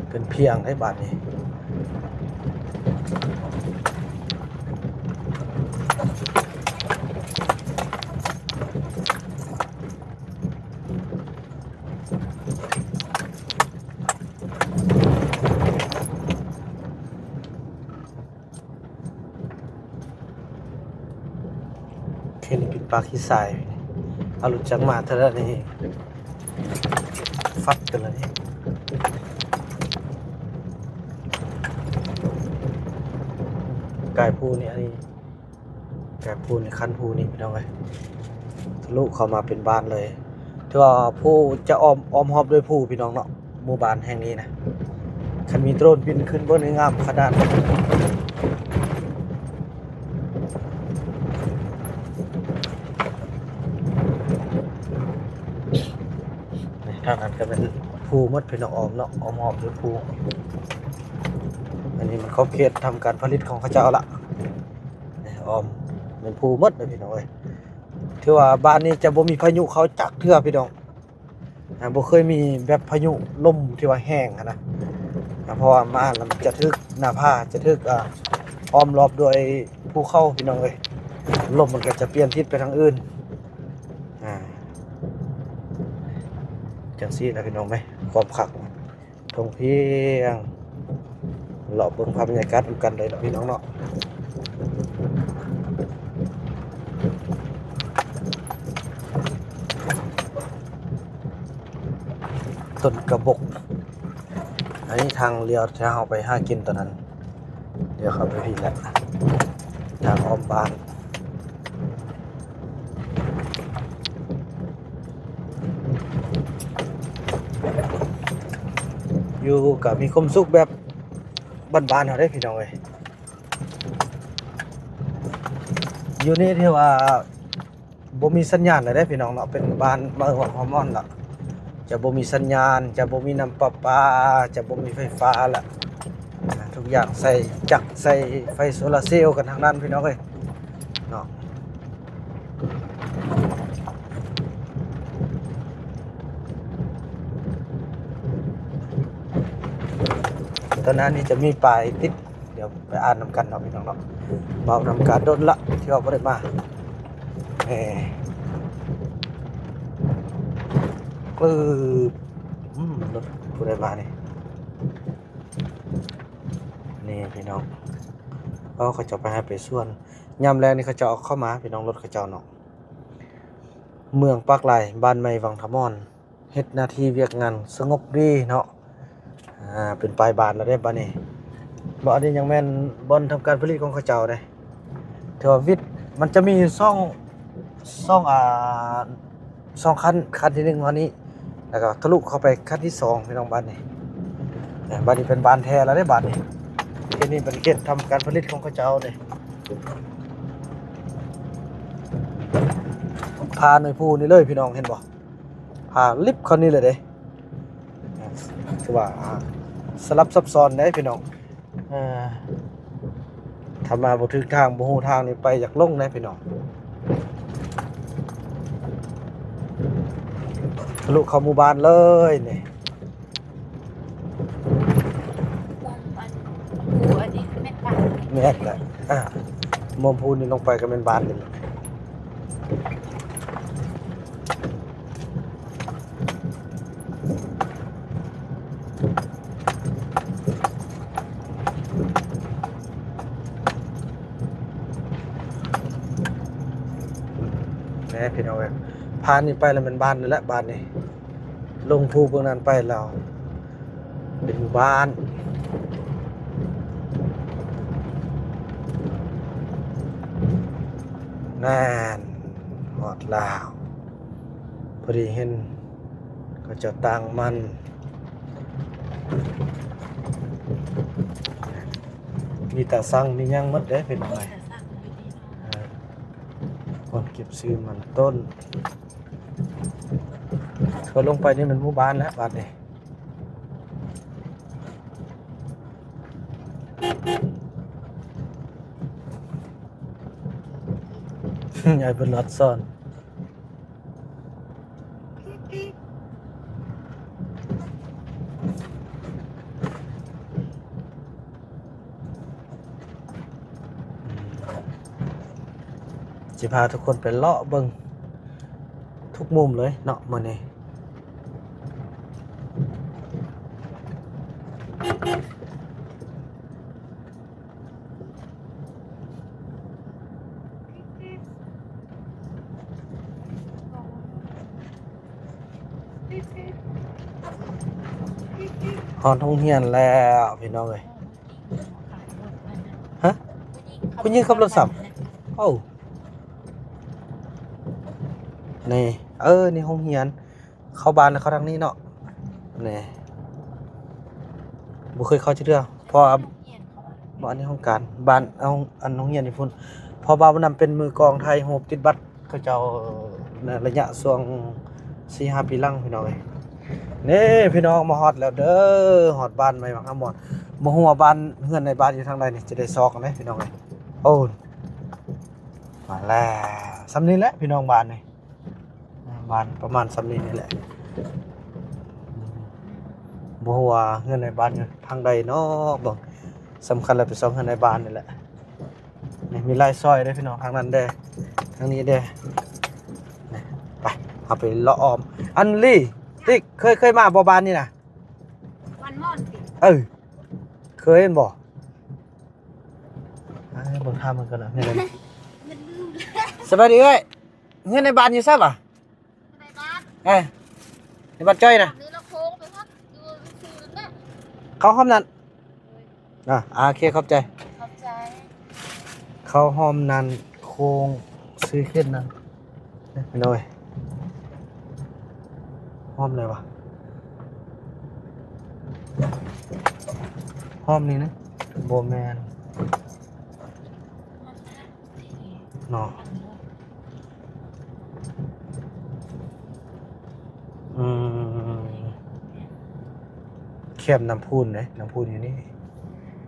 ເປັນພຽງໃນບ້ານນີ້. ເຫັນປິດປາກຂີ້ຊາຍ ເອົາລົດຈັກມາເທື່ອນີ້ ຟັດກັນເລີຍ. ກາຍພູນີ້ ອັນນີ້ ແບບພູນີ້ ຄັນພູນີ້ ພີ່ນ້ອງເອີຍ ທະລຸເຂົ້າມາເປັນບ້ານເລີຍ. ຖືວ່າພູຈະອ້ອມ ອ້ອມຮອບດ້ວຍພູ ພີ່ນ້ອງເນາະ. ໝູ່ບ້ານແຫ່ງນີ້ນະ ຄັນມີໂດຣນບິນຂຶ້ນເບິ່ງນີ້ ງາມຂະໜາດ. ນີ້ ທາງນັ້ນກໍແມ່ນພູໝົດ ພີ່ນ້ອງ ອ້ອມເນາະ ອ້ອມຮອບດ້ວຍພູ. ອັນນີ້ມັນຂອບເຂດທຳການຜະລິດຂອງເຂົາເຈົ້າລະ. ອ້ອມແມ່ນພູໝົດເດີ ພີ່ນ້ອງເອີຍ. ຖືວ່າບ້ານນີ້ຈະບໍ່ມີພາຍຸເຂົ້າຈັກເທື່ອ ພີ່ນ້ອງ. ອ່າ ບໍ່ເຄີຍມີແບບພາຍຸລົມທີ່ວ່າແຮງຫັ້ນນະ. ອ່າ ເພາະວ່າມາແລ້ວມັນຈະຖືກໜ້າຜາ ຈະຖືກ ອ່າ ອ້ອມລອບດ້ວຍພູເຂົາ ພີ່ນ້ອງເອີຍ. ລົມມັນກໍຈະປ່ຽນທິດໄປທາງອື່ນ. ອ່າ ຈັ່ງຊີ້ລະ ພີ່ນ້ອງເອີຍ ຄວາມຄັກ. ທົ່ງພຽງ ເລາະເບິ່ງພາບບັນຍາກາດນຳກັນເລີຍເນາະ ພີ່ນ້ອງເນາະ. ຕົ້ນກະບົກ ອັນນີ້ທາງລ້ຽວທີ່ເຮົາໄປຫາກິນຕອນນັ້ນ. ດຽວເຂົ້າໄປພີ້ແຫຼະ ທາງອ້ອມບ້ານ. ຢູ່ກໍມີຄວາມສຸກແບບບ້ານໆເຮົາເດ້ ພີ່ນ້ອງເອີຍ. ຢູ່ນີ້ຖືວ່າ ບໍ່ມີສັນຍານແລ້ວເດ້ ພີ່ນ້ອງເນາະ. ເປັນບ້ານເມືອງວັງທະມອນລະ ຈະບໍ່ມີສັນຍານ ຈະບໍ່ມີນ້ຳປະປາ ຈະບໍ່ມີໄຟຟ້າລະ. ອ່າ ທຸກຢ່າງໃຊ້ຈັກ ໃຊ້ໄຟໂຊລາເຊວກັນທັງນັ້ນ ພີ່ນ້ອງເອີຍເນາະ. ຕອນນັ້ນນີ້ຈະມີປ້າຍຕິດ ດຽວໄປອ່ານນຳກັນເນາະ ພີ່ນ້ອງເນາະ. ເວົ້ານຳກັນດົນລະ ທີ່ວ່າບໍ່ໄດ້ມາ. ແໝ່ ກຶບ ອືມ ລົດຜູ້ໃດມານີ້? ນີ້ພີ່ນ້ອງ ເຂົາເຈົ້າໄປໄຮ່ໄປສວນ ຍາມແລງນີ້ເຂົາເຈົ້າເອົາເຂົ້າມາ ພີ່ນ້ອງ ລົດເຂົາເຈົ້າເນາະ. ເມືອງປາກລາຍ ບ້ານໃໝ່ວັງທະມອນ ເຮັດໜ້າທີ່ວຽກງານສະຫງົບດີເນາະ. ອ່າ ເປັນປ້າຍບ້ານແລ້ວເດ້ບາດນີ້. ບໍ່ ອັນນີ້ຍັງແມ່ນບ່ອນທຳການຜະລິດຂອງເຂົາເຈົ້າເດ້. ຖືວ່າວິດ ມັນຈະມີຊ່ອງ ຊ່ອງ ອ່າ ສອງຄັນ ຄັນທີໜຶ່ງມານີ້ ແລ້ວກໍທະລຸເຂົ້າໄປຄັນທີສອງ ພີ່ນ້ອງ. ບາດນີ້ ເອີ ບາດນີ້ເປັນບ້ານແທ້ແລ້ວເດ້ບາດນີ້. ເຂດນີ້ເປັນເຂດທຳການຜະລິດຂອງເຂົາເຈົ້າເດ້. ຜ່າໜ່ວຍພູນີ້ເລີຍ ພີ່ນ້ອງ ເຫັນບໍ່? ຜ່າລິບເຂົ້ານີ້ເລີຍເດ້. ຖືວ່າ ອ່າ ສະຫຼັບຊັບຊ້ອນເດ້ ພີ່ນ້ອງ. ເອີ ຖ້າມາບໍ່ຖືກທາງ ບໍ່ຮູ້ທາງນີ້ ໄປຢາກຫຼົງເດ້ ພີ່ນ້ອງ. ທະລຸເຂົ້າໝູ່ບ້ານເລີຍນີ້. ອັນ ອັນ ອັນນີ້ແມ່ນບ້ານ ແມ່ນແຫຼະ. ອ່າ ມຸມພູນີ້ລົງໄປກໍແມ່ນບ້ານນີ້ແຫຼະ. ແນ່ພີ່ນ້ອງເອີຍ ຜ່ານນີ້ໄປແລ້ວແມ່ນບ້ານນີ້ແຫຼະ ບ້ານນີ້. ລົງພູເບື້ອງນັ້ນໄປແລ້ວເປັນໝູ່ບ້ານ. ນັ້ນ ຮອດແລ້ວ. ພໍດີເຫັນເຂົາເຈົ້າຕັ້ງມັນ ມີຕາສັງ ມີຫຍັງໝົດເດ້ພີ່ນ້ອງເອີຍ. ເອີ ບ່ອນເກັບຊື້ມັນຕົ້ນ. ເຂົາລົງໄປນີ້ແມ່ນໝູ່ບ້ານແລ້ວບາດນີ້. ໃຫຍ່ເພິ່ນລັດຊ້ອນ. ຊິພາທຸກຄົນໄປເລາະເບິ່ງທຸກມຸມເລີຍເນາະມື້ນີ້. ຮອດໂຮງຮຽນແລ້ວພີ່ນ້ອງເອີຍ. ຮະ? ຜູ້ຍິງຂັບລົດຊ້ຳ. ໂອ້ ນີ້ ເອີ ນີ້ໂຮງຮຽນ. ເຂົ້າບ້ານແລ້ວເຂົ້າທາງນີ້ເນາະ. ແນ່ ບໍ່ເຄີຍເຂົ້າຈັກເທື່ອ ເພາະວ່າ ບໍ່ ອັນນີ້ຫ້ອງການ ບ້ານ ເອົາ ອັນໂຮງຮຽນຢູ່ພຸ້ນ. ເພາະວ່ານຳເປັນມືກອງຖ່າຍຮູບຕິດບັດເຂົາເຈົ້າ ໃນໄລຍະຊ່ວງສີ່ຫ້າປີຫຼັງພີ່ນ້ອງເອີຍ. ນີ້ພີ່ນ້ອງ ມາຮອດແລ້ວເດີ ຮອດບ້ານໃໝ່ບັກຫາມອນ. ບໍ່ຮູ້ວ່າບ້ານ ເຮືອນໃນບ້ານຢູ່ທາງໃດນີ້ ຈະໄດ້ຊອກເດ້ພີ່ນ້ອງເອີຍ. ໂອ້ ມາແລ້ວ ສ່ຳນີ້ແຫຼະພີ່ນ້ອງ ບ້ານນີ້. ບ້ານປະມານສ່ຳນີ້ນີ້ແຫຼະ. ບໍ່ຮູ້ວ່າເຮືອນໃນບ້ານຢູ່ທາງໃດເນາະ. ເບິ່ງ ສຳຄັນແລ້ວໄປຊອກເຮືອນໃນບ້ານນີ້ແຫຼະ. ນີ້ມີລາຍຊອຍເດ້ພີ່ນ້ອງ ທາງນັ້ນເດ້ ທາງນີ້ເດ້. ນີ້ ໄປ ເຮົາໄປເລາະອ້ອມ. ອັນລີ ຕິກ ເຄີຍ ເຄີຍມາບໍ່ບ້ານນີ້ນະ? ບ້ານມ່ອນຕິ? ເອີ ເຄີຍແມ່ນບໍ່? ອ່າ ເບິ່ງຖາມເພິ່ນກ່ອນນະ. ສະບາຍດີເອື້ອຍ. ເຮືອນໃນບ້ານຢູ່ໃສຫວາ? ໃນບ້ານ ເອີ ໃນບ້ານຈ້ອຍນະ. ນີ້ລະໂຄ້ງໄປຮອດຢູ່ຊື່ນັ້ນແຫຼະ. ເຂົ້າຮ່ອມນັ້ນ. ໂດຍ ອ່າ ໂອເຄ ຂອບໃຈ ຂອບໃຈ. ເຂົ້າຮ່ອມນັ້ນ ໂຄ້ງຊື່ຂຶ້ນນັ້ນ. ໂດຍ ຮ່ອມໃດຫວາ? ຮ່ອມນີ້ນະ? ບໍ່ແມ່ນ. ເນາະ ອືມ ແຄມນ້ຳພຸ້ນເດ້ ນ້ຳພຸ້ນຢູ່ນີ້.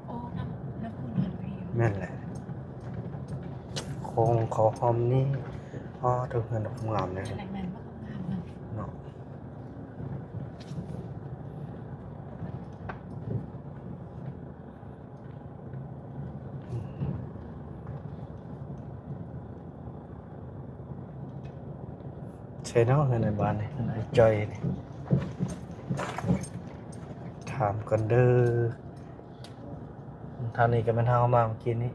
ໂອ້ ນ້ຳ ນ້ຳພຸ້ນຢູ່ນີ້. ແມ່ນແຫຼະ ໂຄ້ງເຂົ້າຮ່ອມນີ້. ອໍ ເຖິງເຮືອນງາມເດ້ ແມ່ນບໍ່? ງາມເນາະ. ໃຊ່ເນາະ ເຮືອນໃນບ້ານນີ້ ເຮືອນອ້າຍຈ້ອຍນີ້. ຖາມກ່ອນເດີ ທາງນີ້ກໍແມ່ນທາງເຮົາມາເມື່ອກີ້ນີ້.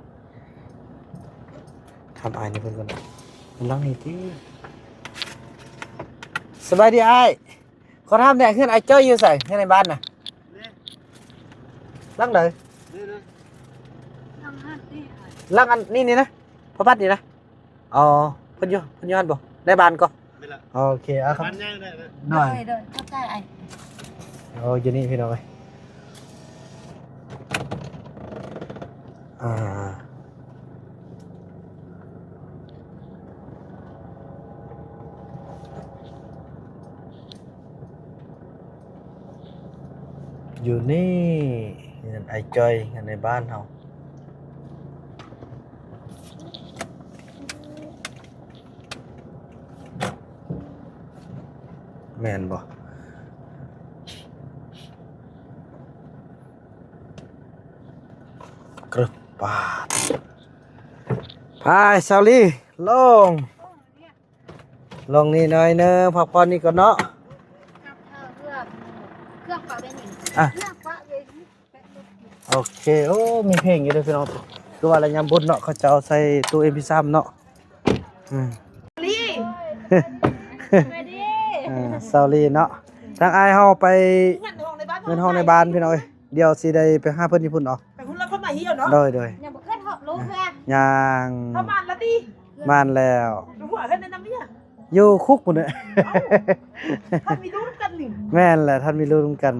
ຖາມອ້າຍນີ້ເພິ່ນກ່ອນ ແມ່ນຫຼັງນີ້ຕິ? ສະບາຍດີອ້າຍ. ຂໍຖາມແດ່ ເຮືອນອ້າຍຈ້ອຍຢູ່ໃສ? ເຮືອນໃນບ້ານນະ? ນີ້ ຫຼັງໃດ? ນີ້ນະ ຫຼັງຫັ້ນນີ້ອ້າຍ ຫຼັງອັນນີ້ນີ້ນະ ພະພັດນີ້ນະ? ອໍ ເພິ່ນຢູ່ ເພິ່ນຢູ່ຫັ້ນບໍ່? ໃນບ້ານກໍ? ແມ່ນລະ ໂອເຄ ເອົາ ໃນບ້ານໃຫຍ່ນະ. ໂດຍ ໂດຍ ໂດຍ ເຂົ້າໃຈອ້າຍ. ໂອ້ ຢູ່ນີ້ພີ່ນ້ອງເອີຍ. ອ່າ ຢູ່ນີ້ ເຮືອນອ້າຍຈ້ອຍ ເຮືອນໃນບ້ານເຮົາ. ແມ່ນບໍ່? ກະປາດ ໄປ ສາວລີ ລົງ ລົງນີ້ໜ້ອຍໜຶ່ງ ພັກຜ່ອນນີ້ກ່ອນເນາະ. ອ່ະ ໂອເຄ. ໂອ້ ມີເພງຢູ່ເດີພີ່ນ້ອງ. ຄືວ່າລະຍາມບຸນເນາະ ເຂົາເຈົ້າໃສ່ຕູ້ເອັມພີສາມເນາະ. ອືມ ລີ ສະບາຍດີ ອ່າ ສາວລີເນາະ. ທາງອ້າຍເຮົາໄປເຮືອນຫ້ອງໃນບ້ານ ເຮືອນຫ້ອງໃນບ້ານພີ່ນ້ອງເອີຍ. ດຽວຊິໄດ້ໄປຫາເພິ່ນຢູ່ພຸ້ນເນາະ. ໄປພຸ້ນແລ້ວເພິ່ນມາຮຽວເນາະ. ໂດຍ ໂດຍ. ຍັງບໍ່ເກີດຮອບລູກເທື່ອ. ຍັງ. ເຂົ້າບ້ານລະຕິ. ບ້ານແລ້ວ. ຢູ່ຫົວເຮືອນແນະນຳເມຍ. ຢູ່ຄຸກພຸ້ນແຫຼະ. ເອົ້າ ທ່ານມີລູກນຳກັນນີ້. ແມ່ນແຫຼະ ທ່ານມີລູກນຳກັນ.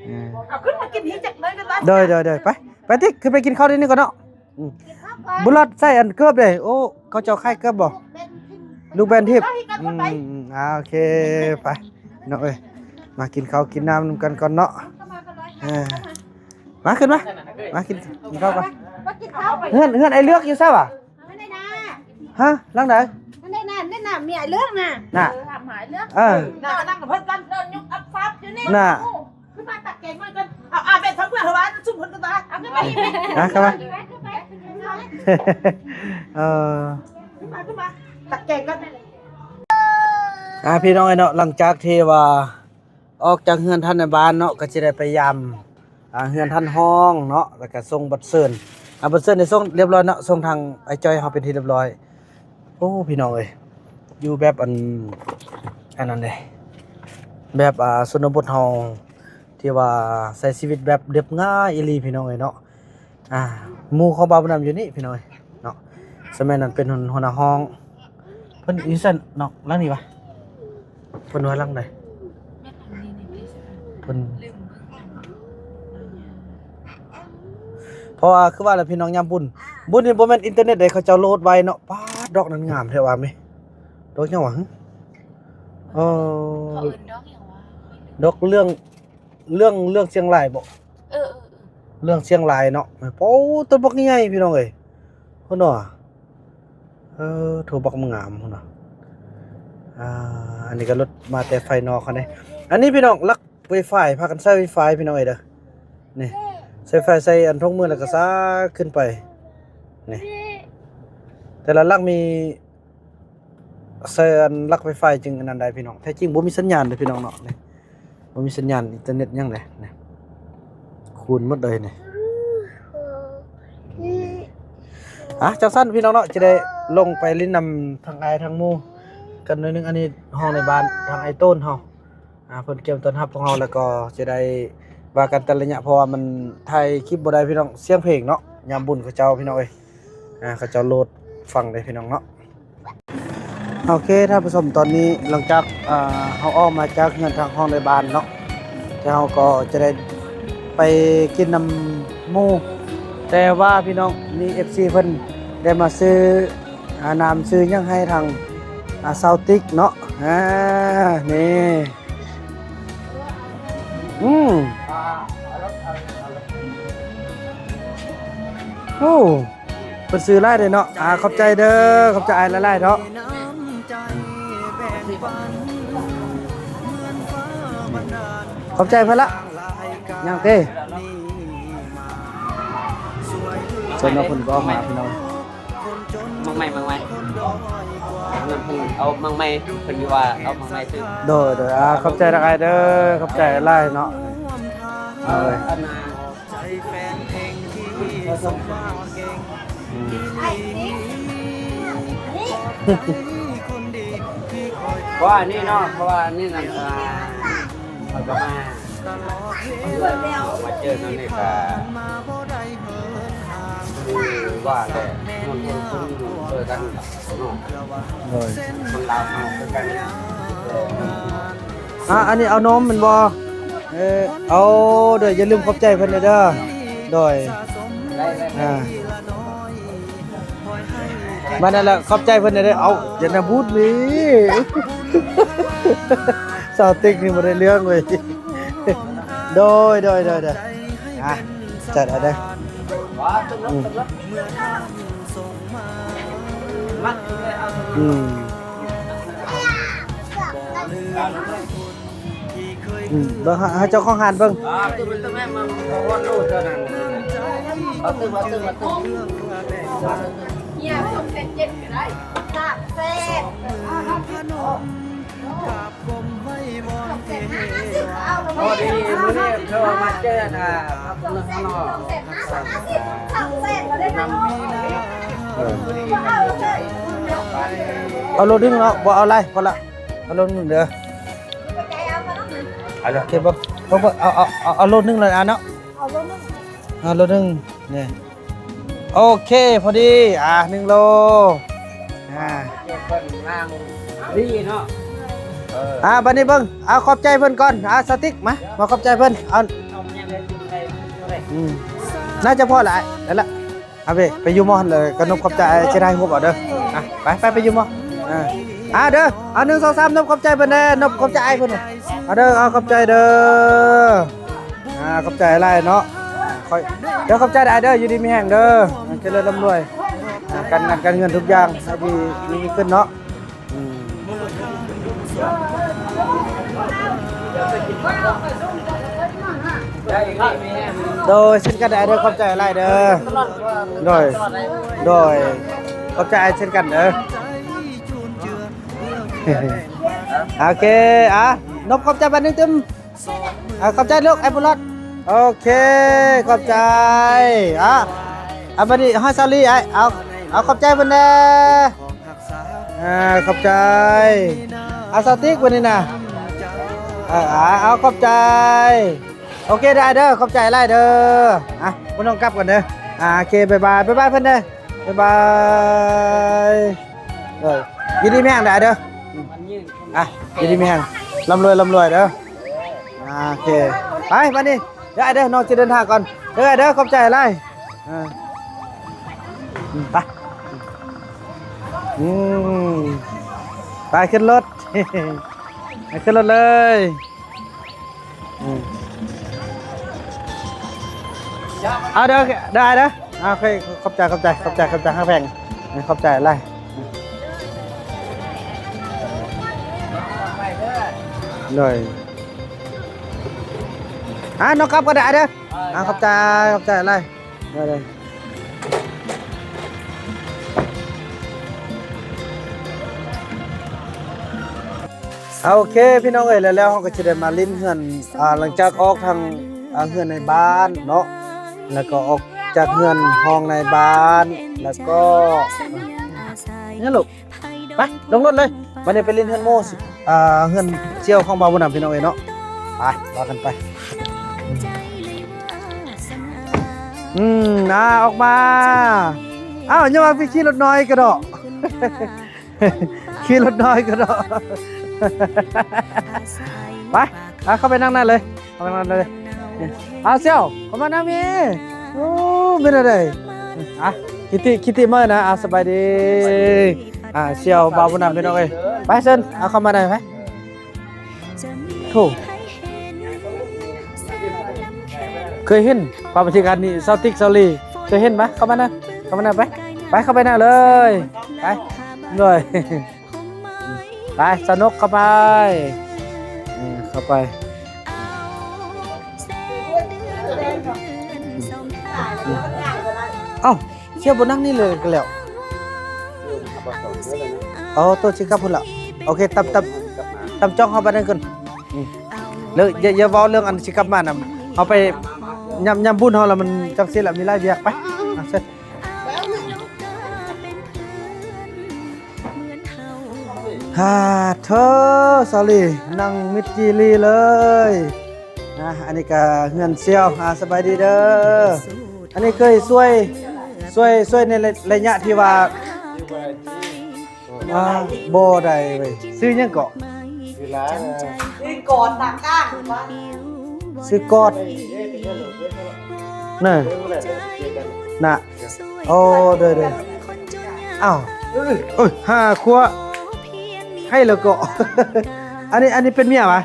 ເອີ ເອົາຂຶ້ນມາກິນທີ່ຈັກໜ້ອຍກັນລະ. ໂດຍ ໂດຍ ໂດຍ. ໄປ ໄປຕິ ຂຶ້ນໄປກິນເຂົ້າດຽວນີ້ກ່ອນເນາະ. ອືມ ບຸນລັດໃສ່ອັນເກີບເດ້. ໂອ້ ເຂົາເຈົ້າຂາຍເກີບບໍ່? ລູກແບນທິບ. ອືມ ອ່າ ໂອເຄ ໄປ ພີ່ນ້ອງເອີຍ ມາກິນເຂົ້າກິນນ້ຳນຳກັນກ່ອນເນາະ. ເອີ ມາ ຂຶ້ນມາ ມາກິນ ກິນເຂົ້າກ່ອນ. ເຮືອນ ເຮືອນອ້າຍເລືອກຢູ່ໃສຫວາ? ຮະ ຫຼັງໃດ? ນັ້ນນະ ນັ້ນນະ ເມຍອ້າຍເລືອກນະ. ນະ ເອີ ຖາມຫາອ້າຍເລືອກ. ເອີ ນະ ນັ່ງກັບເພິ່ນກ່ອນ. ນະ ຂຶ້ນມາຕັກແກງມາກ່ອນ. ເອົາ ເອົາແມ່ທັງເມືອງເຮົາວ່າ ຊຸມເພິ່ນກໍຕາຍ. ເອົາຂຶ້ນມາອີກ. ມາ ເຂົ້າມາ. ເອີ ຂຶ້ນມາ ຂຶ້ນມາ ຕັກແກງກ່ອນ. ອ່າ ພີ່ນ້ອງເອີຍເນາະ ຫຼັງຈາກທີ່ວ່າອອກຈາກເຮືອນທ່ານໃນບ້ານເນາະ ກໍຊິໄດ້ໄປຢາມ ອ່າ ເຮືອນທ່ານຮອງເນາະ ແລ້ວກໍສົ່ງບັດເຊີນ. ອ່າ ບັດເຊີນໄດ້ສົ່ງລຽບຮ້ອຍເນາະ ສົ່ງທາງອ້າຍຈ້ອຍເຮົາເປັນທີ່ລຽບຮ້ອຍ. ໂອ້ ພີ່ນ້ອງເອີຍ ຢູ່ແບບອັນ ອັນນັ້ນເດ້ ແບບ ອ່າ ຊົນນະບົດເຮົາ ທີ່ວ່າໃຊ້ຊີວິດແບບລຽບງ່າຍອີ່ຫຼີພີ່ນ້ອງເອີຍເນາະ. ອ່າ ໝູ່ຂອງບ່າວບຸນນຳຢູ່ນີ້ພີ່ນ້ອງເອີຍເນາະ. ສະໄໝນັ້ນເປັນຫົວໜ້າຫ້ອງ ເພິ່ນຢູ່ຊັ້ນເນາະ ຫຼັງນີ້ຫວາ? ເພິ່ນວ່າຫຼັງໃດ? ເພິ່ນ ເພາະວ່າຄືວ່າແຫຼະພີ່ນ້ອງ ຍາມບຸນ ບຸນນີ້ບໍ່ແມ່ນອິນເຕີເນັດໃດ ເຂົາເຈົ້າໂຫຼດໄວເນາະ. ປາດ ດອກນັ້ນງາມແທ້ວ່າແມ່. ດອກຫຍັງຫວາ? ເອີ ເຂົາເອີ້ນດອກຫຍັງຫວາ? ດອກເລື່ອງ ເລື່ອງ ເລື່ອງຊຽງລາຍບໍ? ເອີ ເອີ ເອີ ເລື່ອງຊຽງລາຍເນາະ. ໂອ້ ຕົ້ນບັກໃຫຍ່ພີ່ນ້ອງເອີຍ ພຸ້ນເນາະ. ເອີ ໂຖ ບັກງາມພຸ້ນນະ. ອ່າ ອັນນີ້ກໍລົດມາແຕ່ໄຟນອກເຂົາເດ້. ອັນນີ້ພີ່ນ້ອງ ລັກໄວຟາຍ ພາກັນໃຊ້ໄວຟາຍພີ່ນ້ອງເອີຍເດີ. ນີ້ ໃຊ້ໄຟ ໃສ່ອັນຖົງມື ແລ້ວກໍສາກຂຶ້ນໄປ. ນີ້ ແຕ່ລະຫຼັງມີ ໃສ່ອັນລັກໄວຟາຍຈຶ່ງອັນນັ້ນໄດ້ພີ່ນ້ອງ. ແທ້ຈິງບໍ່ມີສັນຍານເດ້ພີ່ນ້ອງເນາະ. ນີ້ ບໍ່ມີສັນຍານອິນເຕີເນັດຫຍັງເດ້. ນີ້ ຄູນໝົດເລີຍນີ້. ອ່ະ ຈັ່ງຊັ້ນພີ່ນ້ອງເນາະ ຈະໄດ້ລົງໄປຫຼິ້ນນຳທາງອ້າຍທາງໝູ່ກັນໜ້ອຍໜຶ່ງ. ອັນນີ້ຫ້ອງໃນບ້ານທາງອ້າຍໂຕນເຮົາ ອ່າ ເພິ່ນກຽມຕ້ອນຮັບພວກເຮົາ ແລ້ວກໍຈະໄດ້ວ່າກັນແຕ່ໄລຍະ ເພາະວ່າມັນຖ່າຍຄລິບບໍ່ໄດ້ພີ່ນ້ອງ ສຽງເພງເນາະ ຍາມບຸນເຂົາເຈົ້າພີ່ນ້ອງເອີຍ. ອ່າ ເຂົາເຈົ້າໂຫຼດຟັງເດ້ພີ່ນ້ອງເນາະ. ໂອເຄ ທ່ານຜູ້ຊົມ ຕອນນີ້ຫຼັງຈາກ ອ່າ ເຮົາອອກມາຈາກເຮືອນທາງຫ້ອງໃນບ້ານເນາະ ແລ້ວເຮົາກໍຈະໄດ້ໄປກິນນຳໝູ່ ແຕ່ວ່າພີ່ນ້ອງ ມີເອັຟຊີເພິ່ນໄດ້ມາຊື້ ອ່າ ນ້ຳຊື້ຫຍັງໃຫ້ທາງ ອ່າ ສາວຕິກເນາະ. ອ່າ ນີ້ ອືມ ໂອ້ ເພິ່ນຊື້ຫຼາຍເດ້ເນາະ. ອ່າ ຂອບໃຈເດີ ຂອບໃຈອ້າຍຫຼາຍໆເນາະ. ຂອບໃຈເພິ່ນລະ ຫຍັງເຕ. ສ່ວນວ່າເພິ່ນກໍອອກມາພີ່ນ້ອງ. ໝາກໄມ້ ໝາກໄມ້ ນັ້ນເພິ່ນເອົາໝາກໄມ້ ເພິ່ນວ່າເອົາໝາກໄມ້ຊື້. ໂດຍ ໂດຍ ອ່າ ຂອບໃຈຫຼາຍເດີ ຂອບໃຈຫຼາຍເນາະ. ເອີ ອັນນ່າ ເພາະວ່ານີ້ເນາະ ເພາະວ່ານີ້ນັ້ນ ອ່າ ເຂົາກໍມາ ມາເຈີກັນນີ້ກະຄືວ່າແຫຼະ ມັນຄົນ ຄົນຢູ່ເດີກັນເນາະ. ໂດຍ ຄົນລາວເຮົາຄືກັນ. ອ່າ ອັນນີ້ເອົານົມແມ່ນບໍ່? ເອີ ເອົາ ໂດຍ ຢ່າລືມຂອບໃຈເພິ່ນເດີ. ໂດຍ ອ່າ ມານັ້ນລະ ຂອບໃຈເພິ່ນເດີ. ເອົາ ຢ່ານະບູດນີ້ ສາວຕິກນີ້ບໍ່ໄດ້ເລື່ອງເວີຍ. ໂດຍ ໂດຍ ໂດຍ ໂດຍ ອ່ະ ຈັດເອົາເດີ. ອືມ ອືມ. ອືມ ເບິ່ງໃຫ້ ໃຫ້ເຈົ້າຂອງຮ້ານເບິ່ງ ອ່າ ຕື່ມ ຕື່ມ ແມ່ນມັນ ເອົາ ເອົາ ຕື່ມ ເອົາ ຕື່ມ ເອົາ ຕື່ມ ເອີ ສາມແສນ ພໍດີມື້ນີ້ໂທມາເຈີ ອ່າ ເອົາລົດໜຶ່ງເນາະ ບໍ່ເອົາຫຼາຍ ພໍລະ ເອົາລົດໜຶ່ງເດີ ໂອເຄບໍ່ ເອົາ ເອົາ ເອົາ ເອົາລົດໜຶ່ງເລີຍ ອ່າ ເນາະ ເອົາລົດໜຶ່ງ ນີ້ ໂອເຄ ພໍດີ ອ່າ ໜຶ່ງໂລ ອ່າ ເພິ່ນລ້າງດີເນາະ ເອີ ອ່າ ບັດນີ້ເບິ່ງ ເອົາ ຂອບໃຈເພິ່ນກ່ອນ ອ່າ ສະຕິກ ມາ ມາຂອບໃຈເພິ່ນ ເອົາ ອືມ ໜ້າຈະພໍລະ ນັ້ນລະ ເອົາເວ ໄປຢູ່ໝໍຫັ້ນເລີຍ ກະນົບຂອບໃຈ ຊິໄດ້ຮູບເອົາເດີ ອ່າ ໄປ ໄປ ໄປຢູ່ໝໍ ອ່າ ອ່າ ເດີ ເອົາ ໜຶ່ງ ສອງ ສາມ ນົບຂອບໃຈເພິ່ນແດ່ ນົບຂອບໃຈອ້າຍເພິ່ນ ເອົາເດີ ເອົາ ຂອບໃຈເດີ. ອ່າ ຂອບໃຈຫຼາຍເນາະ ຂ້ອຍ ເດີ ຂອບໃຈຫຼາຍເດີ ຢູ່ດີມີແຮງເດີ ໃຫ້ເຈະເລີນລ່ຳລວຍ ອ່າ ການງານການເງິນທຸກຢ່າງໃຫ້ດີມີຂຶ້ນເນາະ ອືມ ໂດຍ ເຊັ່ນກັນເດີ ຂອບໃຈຫຼາຍເດີ ໂດຍ ໂດຍ ຂອບໃຈເຊັ່ນກັນເດີ ໂອເຄ ອ່າ ນົບຂອບໃຈບາດໜຶ່ງຕື່ມ ອ່າ ຂອບໃຈລູກ ໄອ້ບຸນຫຼອດ ໂອເຄ ຂອບໃຈ ອ່າ ອ່າ ບາດນີ້ຮອດຊາວລີ ອ້າຍ ເອົາ ເອົາ ຂອບໃຈເພິ່ນແດ່ ອ່າ ຂອບໃຈ ອ່າ ສາວຕິກ ບາດນີ້ນະ ເອີ ອ່າ ເອົາ ຂອບໃຈ ໂອເຄ ໄດ້ເດີ ຂອບໃຈຫຼາຍເດີ ອ່າ ບໍ່ຕ້ອງກັບກັນເດີ ອ່າ ໂອເຄ ບາຍບາຍ ບາຍບາຍເພິ່ນເດີ ບາຍບາຍ ເອີ ຢູ່ດີມີແຮງໄດ້ເດີ ອ່າ ຢູ່ດີມີແຮງ ລ່ຳລວຍ ລ່ຳລວຍເດີ ອ່າ ໂອເຄ ໄປ ບາດນີ້ ເດີ ເດີ ນ້ອງຊິເດີນທາງກ່ອນ ເດີ ເດີ ຂອບໃຈຫຼາຍ ອ່າ ໄປ ອືມ ໄປ ຂຶ້ນລົດ ໄປ ຂຶ້ນລົດເລີຍ ອືມ ເອົາເດີ ເດີ ເດີ ອ່າ ໂອເຄ ຂອບໃຈ ຂອບໃຈ ຂອບໃຈ ຂອບໃຈ ຮັກແພງ ຂອບໃຈຫຼາຍ ໂດຍ ອ່າ ນ້ອງກັບກໍໄດ້ເດີ ອ່າ ຂອບໃຈ ຂອບໃຈຫຼາຍ ໄດ້ເລີຍ ໂອເຄ ພີ່ນ້ອງເອີຍ ແລ້ວ ແລ້ວເຮົາກໍຊິໄດ້ມາຫຼິ້ນເຮືອນ ອ່າ ຫຼັງຈາກອອກທາງ ອ່າ ເຮືອນໃນບ້ານເນາະ ແລ້ວກໍອອກຈາກເຮືອນຫ້ອງໃນບ້ານ ແລ້ວກໍ ນີ້ລູກ ໄປ ລົງລົດເລີຍ ບັດນີ້ໄປຫຼິ້ນເຮືອນໝູ່ ອ່າ ເຮືອນສ່ຽວຂອງບ່າວບຸນນຳ ພີ່ນ້ອງເອີຍເນາະ ໄປ ວ່າກັນໄປ ອືມ ອ່າ ອອກມາ ອ້າວ ຢ່າວ່າໄປຂີ່ລົດນ້ອຍກະເດາະ ຂີ່ລົດນ້ອຍກະເດາະ ໄປ ອ່າ ເຂົ້າໄປນັ່ງໃນເລີຍ ເຂົ້າໄປນັ່ງໃນເລີຍ ອ່າ ສ່ຽວ ເຂົ້າມານຳແມ່ ໂອ້ ເປັນແນວໃດ ອ່າ ຄິດຕິ ຄິດຕິເມີນະ ອ່າ ສະບາຍດີ ອ່າ ສ່ຽວ ບ່າວບຸນນຳ ພີ່ນ້ອງເອີຍ ໄປເຊີນ ອ່າ ເຂົ້າມາໃນໄປ ໂທ້ ເຄີຍເຫັນພາບບັນຍາກາດນີ້ ຊາວຕິກ ຊາວລີ ເຄີຍເຫັນປະ ເຂົ້າມານະ ເຂົ້າມານະ ໄປ ໄປ ເຂົ້າໄປນະເລີຍ ໄປ ໂດຍ ໄປ ສະໜຸກ ເຂົ້າໄປ ເອີ ເຂົ້າໄປ ເອົ້າ ສ່ຽວບໍ່ນັ່ງນີ້ເລີຍກໍແລ້ວ ເອົາ ໂຕຊິກັບພຸ້ນລະ ໂອເຄ ຕຳ ຕຳ ຕຳຈ້ອງເຮົາບາດນັ້ນກ່ອນ ອືມ ແລ້ວຢ່າ ຢ່າເວົ້າເລື່ອງອັນຊິກັບມານຳ ເຮົາໄປຍາມ ຍາມບຸນເຮົາລະ ມັນຈັ່ງຊີ້ລະ ມີຫຼາຍວຽກ ໄປ ອ່ະ ເຊີນ ຫາໂທ ສາວລີ ນັ່ງມິດຈີລີເລີຍ ອ່າ ອັນນີ້ກະເຮືອນສ່ຽວ ອ່າ ສະບາຍດີເດີ ອັນນີ້ເຄີຍຊ່ວຍ ຊ່ວຍ ຊ່ວຍໃນໄລ ໄລຍະທີ່ວ່າ ອ່າ ບໍ່ໄດ້ເວີຍ ຊື່ຫຍັງເກາະ ຊື່ລາ ຊື່ກອດ ນາກ້າງ ຊື່ກອດ ນະ ນະ ໂອ້ ໂດຍ ໂດຍ ອ້າວ ເອີຍ ຫ້າຂວບ ໃຫ້ແລ້ວກໍ ອັນນີ້ ອັນນີ້ເປັນເມຍຫວາ?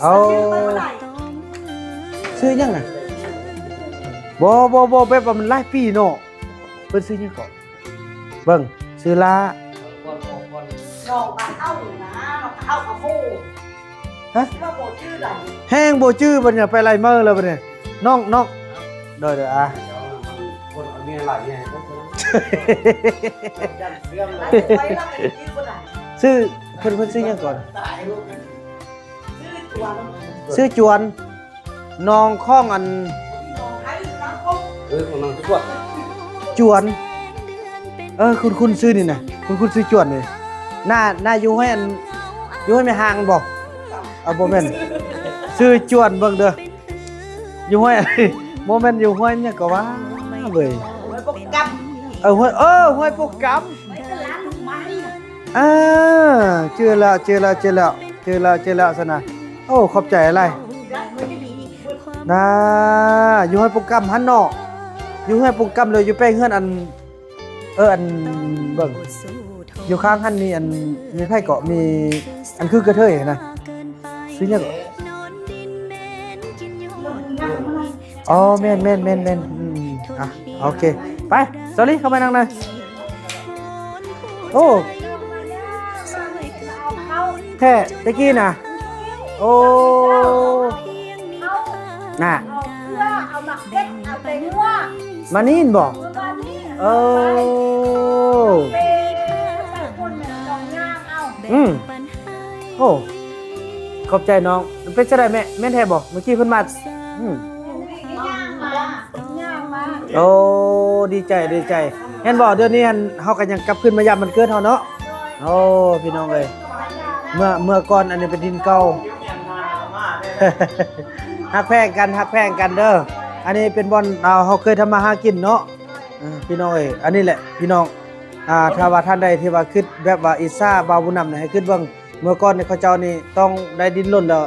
ເອົາ ຊື່ຫຍັງນະ? ບໍ່ ບໍ່ ບໍ່ ແບບວ່າມັນຫຼາຍປີເນາະ ເພິ່ນຊື່ຫຍັງເກາະ? ເບິ່ງ ຊື່ລາ ນ້ອງກະເຮົານະ ນ້ອງກະເຮົາກະໝູ່ ຮະ? ເຮົາບໍ່ຈື່ໃດ ແຮງບໍ່ຈື່ບັດນີ້ ໄປຫຼາຍມື້ແລ້ວບັດນີ້ ນ້ອງ ນ້ອງ ໂດຍ ໂດຍ ອ່າ ຄົນເອົາເມຍຫຼາຍແຮງ ຊື່ ເພິ່ນ ເພິ່ນຊື່ຫຍັງກ່ອນ? ຊື່ຈວນ ນ້ອງຂອງອັນ ເອີ ຂອງນາງຈວນ ຈວນ ເອີ ຄຸ້ນໆຊື່ນີ້ນະ ຄຸ້ນໆຊື່ຈວນນີ້ ໜ້າ ໜ້າຢູ່ຫ້ວຍອັນ ຢູ່ຫ້ວຍແມ່ຮ່າງບໍ່? ເອົາ ບໍ່ແມ່ນ ຊື່ຈວນເບິ່ງເດີ ຢູ່ຫ້ວຍ ບໍ່ແມ່ນຢູ່ຫ້ວຍຫຍັງກໍວ່າເວີຍ ຫ້ວຍປົກກຳ ເອີ ຫ້ວຍ ເອີ ຫ້ວຍປົກກຳ ເອີ ຈື່ແລ້ວ ຈື່ແລ້ວ ຈື່ແລ້ວ ຈື່ແລ້ວ ຈື່ແລ້ວຊັ້ນນະ ໂອ້ ຂອບໃຈຫຼາຍ ນາ ຢູ່ຫ້ວຍປົກກຳຫັ້ນເນາະ ຢູ່ຫ້ວຍປົກກຳ ແລ້ວຢູ່ແປງເຮືອນອັນ ເອີ ອັນ ເບິ່ງ ຢູ່ຂ້າງຫັ້ນມີອັນ ມີໃຜເກາະ ມີອັນຄືກະເທີຍຫັ້ນນະ ຊື່ຫຍັງເກາະ? ອໍ ແມ່ນໆໆໆ ອືມ ອ່ະ ໂອເຄ ໄປ ສາລີ ເຂົ້າມານັ່ງໜ່ອຍ ໂອ້ ແທ້ ແຕ່ກີ້ນະ ໂອ້ ນະ ມານີ້ນບໍ່? ເອີ ອືມ ໂອ້ ຂອບໃຈນ້ອງ ເປັນຈັ່ງໃດແມ່ ແມ່ນແທ້ບໍ່? ເມື່ອກີ້ເພິ່ນມາ ອືມ ໂອ້ ດີໃຈ ດີໃຈ ເຫັນບໍ່? ດຽວນີ້ຫັ້ນ ເຮົາກະຍັງກັບຄືນມາຢາມວັນເກີດເຮົາເນາະ ໂອ້ ພີ່ນ້ອງເອີຍ ເມື່ອ ເມື່ອກ່ອນ ອັນນີ້ເປັນຖິ່ນເກົ່າ ຮັກແພງກັນ ຮັກແພງກັນເດີ ອັນນີ້ເປັນບ່ອນ ເຮົາເຄີຍທຳມາຫາກິນເນາະ ເອີ ພີ່ນ້ອງເອີຍ ອັນນີ້ແຫຼະ ພີ່ນ້ອງ ອ່າ ຖ້າວ່າທ່ານໃດທີ່ວ່າຄຶດແບບວ່າອິດສາບ່າວບຸນນຳນີ້ ໃຫ້ຄຶດເບິ່ງ ເມື່ອກ່ອນນີ້ເຂົາເຈົ້ານີ້ຕ້ອງໄດ້ດີ້ນລົນແລ້ວ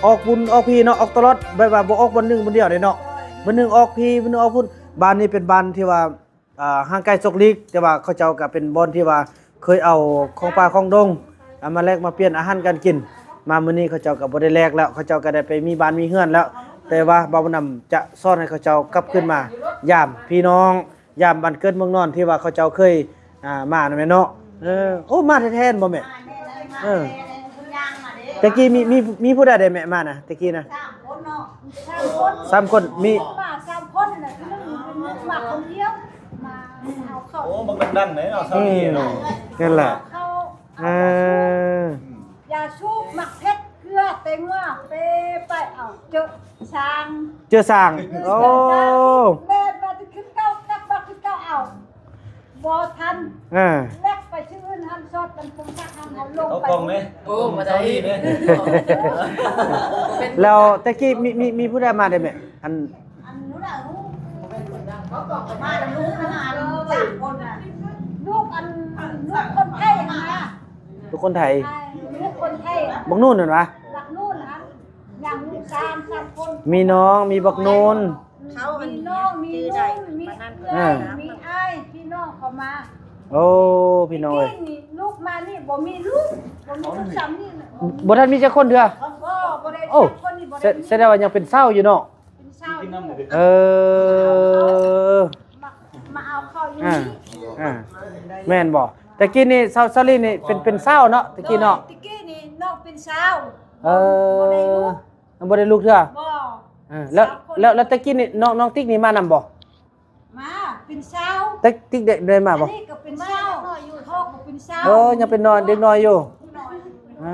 ອອກພຸ້ນອອກພີ້ເນາະ ອອກຕະຫຼອດ ແບບວ່າບໍ່ອອກບ່ອນໜຶ່ງບ່ອນດຽວເດ້ເນາະ ບ່ອນໜຶ່ງອອກພີ້ ບ່ອນໜຶ່ງອອກພຸ້ນ ບ້ານນີ້ເປັນບ້ານທີ່ວ່າ ອ່າ ຫ່າງໄກສອກຫຼີກ ແຕ່ວ່າເຂົາເຈົ້າກະເປັນບ່ອນທີ່ວ່າເຄີຍເອົາຂອງປ່າຂອງດົງ ເອົາມາແລກມາປ່ຽນອາຫານການກິນ ມາມື້ນີ້ເຂົາເຈົ້າກະບໍ່ໄດ້ແລກແລ້ວ ເຂົາເຈົ້າກະໄດ້ໄປມີບ້ານມີເຮືອນແລ້ວ ແຕ່ວ່າບ່າວບຸນນຳຈະສອນໃຫ້ເຂົາເຈົ້າກັບຄືນມາຢາມພີ່ນ້ອງ ຢາມບ້ານເກີດເມືອງນອນທີ່ວ່າເຂົາເຈົ້າເຄີຍ ອ່າ ມານັ້ນແມ່ນເນາະ ເອີ ໂອ້ ມາແທ້ໆ ແມ່ນບໍ່ແມ່? ເອີ ແຕ່ກີ້ມີ ມີ ມີຜູ້ໃດແດ່ແມ່ມານະ ແຕ່ກີ້ນະ? ສາມຄົນ ມີ ມາສາມຄົນນະ ຄືໜຶ່ງມາຄົນດຽວ ມາເອົາເຂົ້າ ໂອ້ ບັກດັງໆເດ້ເນາະ ອືມ ເທົ່ານີ້ເນາະ ນັ້ນແຫຼະ ເອົາເຂົ້າ ເອີ ຢາສູບ ໝາກເຜັດ ເກືອ ແຕງໂມ ເປ ໄປເອົາ ເຈີສາງ ເຈີສາງ ໂອ້ ແມ່ນວ່າຊິຂຶ້ນເກົ່າ ກັບມາຂຶ້ນເກົ່າ ເອົາ ບໍ່ທັນ ເອີ ແລກໄປຊື່ອື່ນຫັ້ນ ຊອດກັນຄົງຈັກຫັ້ນ ເຮົາລົງໄປ ໂອ້ ບໍ່ໄດ້ ແລ້ວແຕ່ກີ້ມີ ມີ ມີຜູ້ໃດມາໄດ້ແມ່? ອັນ ອັນນັ້ນນະ ມານຳລູກນະ ສາມຄົນນະ ລູກອັນ ລູກຄົນໄທຫັ້ນນະ ລູກຄົນໄທ ລູກຄົນໄທ ບັກນູນຫັ້ນຫວາ? ບັກນູນຫັ້ນ ຍັງສາມ ສາມຄົນ ມີນ້ອງ ມີບັກນູນ ເຂົາອັນ ມີນ້ອງ ມີນູນ ມີເອື້ອຍ ເອີ ມີອ້າຍ ພີ່ນ້ອງເຂົາມາ ໂອ້ ພີ່ນ້ອງເອີຍ ແຕ່ກີ້ນີ້ລູກມານີ້ບໍ່ມີລູກ ບໍ່ມີລູກຊ່ຳນີ້ ບໍ່ທັນມີຈັກຄົນເທື່ອ ບໍ່ ບໍ່ໄດ້ ໂອ້ ຈັກຄົນນີ້ ບໍ່ໄດ້ມີ ສະແດງວ່າຍັງເປັນສາວຢູ່ເນາະ ເປັນຊາວຢູ່ ເອີ ມາ ມາເອົາເຂົ້າຢູ່ ອ່າ ນີ້ ອ່າ ແມ່ນບໍ່? ແຕ່ກີ້ນີ້ສາວ ສາວລີນີ້ເປັນ ເປັນສາວເນາະ ແຕ່ກີ້ເນາະ ໂດຍ ແຕ່ກີ້ນີ້ນ້ອງເປັນສາວ ເອີ ບໍ່ ບໍ່ໄດ້ລູກ ຍັງບໍ່ໄດ້ລູກເທື່ອ ບໍ່ ເອີ ແລ້ວ ສາມຄົນ ແລ້ວ ແລ້ວແຕ່ກີ້ນີ້ນ້ອງ ນ້ອງຕິກນີ້ມານຳບໍ່? ມາເປັນສາວ ແຕ່ຕິກໄດ້ ໄດ້ມາບໍ່? ອັນນີ້ກໍເປັນສາວ ພໍ່ກໍເປັນສາວ ເອີ ຍັງເປັນນ້ອຍ ເດັກນ້ອຍຢູ່ ນ້ອຍ ເອີ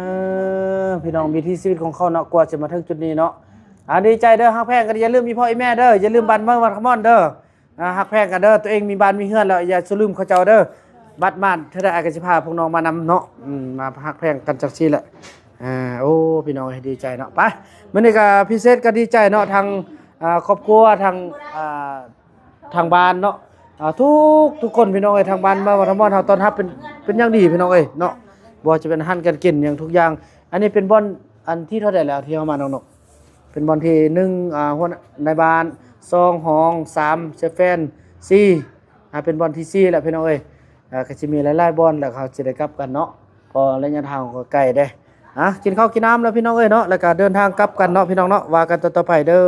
ພີ່ນ້ອງ ວິຖີຊີວິດຂອງເຂົາເນາະ ກວ່າຈະມາເຖິງຈຸດນີ້ເນາະ ອ່າ ດີໃຈເດີ ຮັກແພງກັນ ຢ່າລືມອີ່ພໍ່ອີ່ແມ່ເດີ ຢ່າລືມບ້ານເມືອງວັດທະມອນເດີ ອ່າ ຮັກແພງກັນເດີ ຕົວເອງມີບ້ານມີເຮືອນແລ້ວ ຢ່າສູ່ລືມເຂົາເຈົ້າເດີ ບັດມານເທື່ອໃດອ້າຍກໍຊິພາພວກນ້ອງມານຳເນາະ ອືມ ມາຮັກແພງກັນຈັ່ງຊີ້ແຫຼະ ອ່າ ໂອ້ ພີ່ນ້ອງເອີຍ ດີໃຈເນາະ ໄປ ມື້ນີ້ກໍພິເສດກໍດີໃຈເນາະ ທາງ ອ່າ ຄອບຄົວ ທາງ ອ່າ ທາງບ້ານເນາະ ອ່າ ທຸກ ທຸກຄົນ ພີ່ນ້ອງເອີຍ ທາງບ້ານມາວັດທະມອນເຮົາຕ້ອນຮັບເປັນ ເປັນຢ່າງດີ ພີ່ນ້ອງເອີຍເນາະ ບໍ່ວ່າຈະເປັນອາຫານການກິນຫຍັງທຸກຢ່າງ ອັນນີ້ເປັນບ່ອນອັນທີເທົ່າໃດແລ້ວທີ່ເຮົາມານ້ອງນົກ? ເປັນບ່ອນທີໜຶ່ງ ອ່າ ຫົວໜ້ານາຍບ້ານ ສອງ ຫ້ອງ ສາມ ເຊຟແຟນ ສີ່ ອ່າ ເປັນບ່ອນທີສີ່ແລ້ວ ພີ່ນ້ອງເອີຍ ອ່າ ກໍຊິມີຫຼາຍໆບ່ອນ ແລ້ວເຮົາຊິໄດ້ກັບກັນເນາະ ເພາະໄລຍະທາງກໍໄກເດ້ ອ່າ ກິນເຂົ້າກິນນ້ຳແລ້ວ ພີ່ນ້ອງເອີຍເນາະ ແລ້ວກໍເດີນທາງກັບກັນເນາະ ພີ່ນ້ອງເນາະ ວ່າກັນຕໍ່ໆໄປເດີ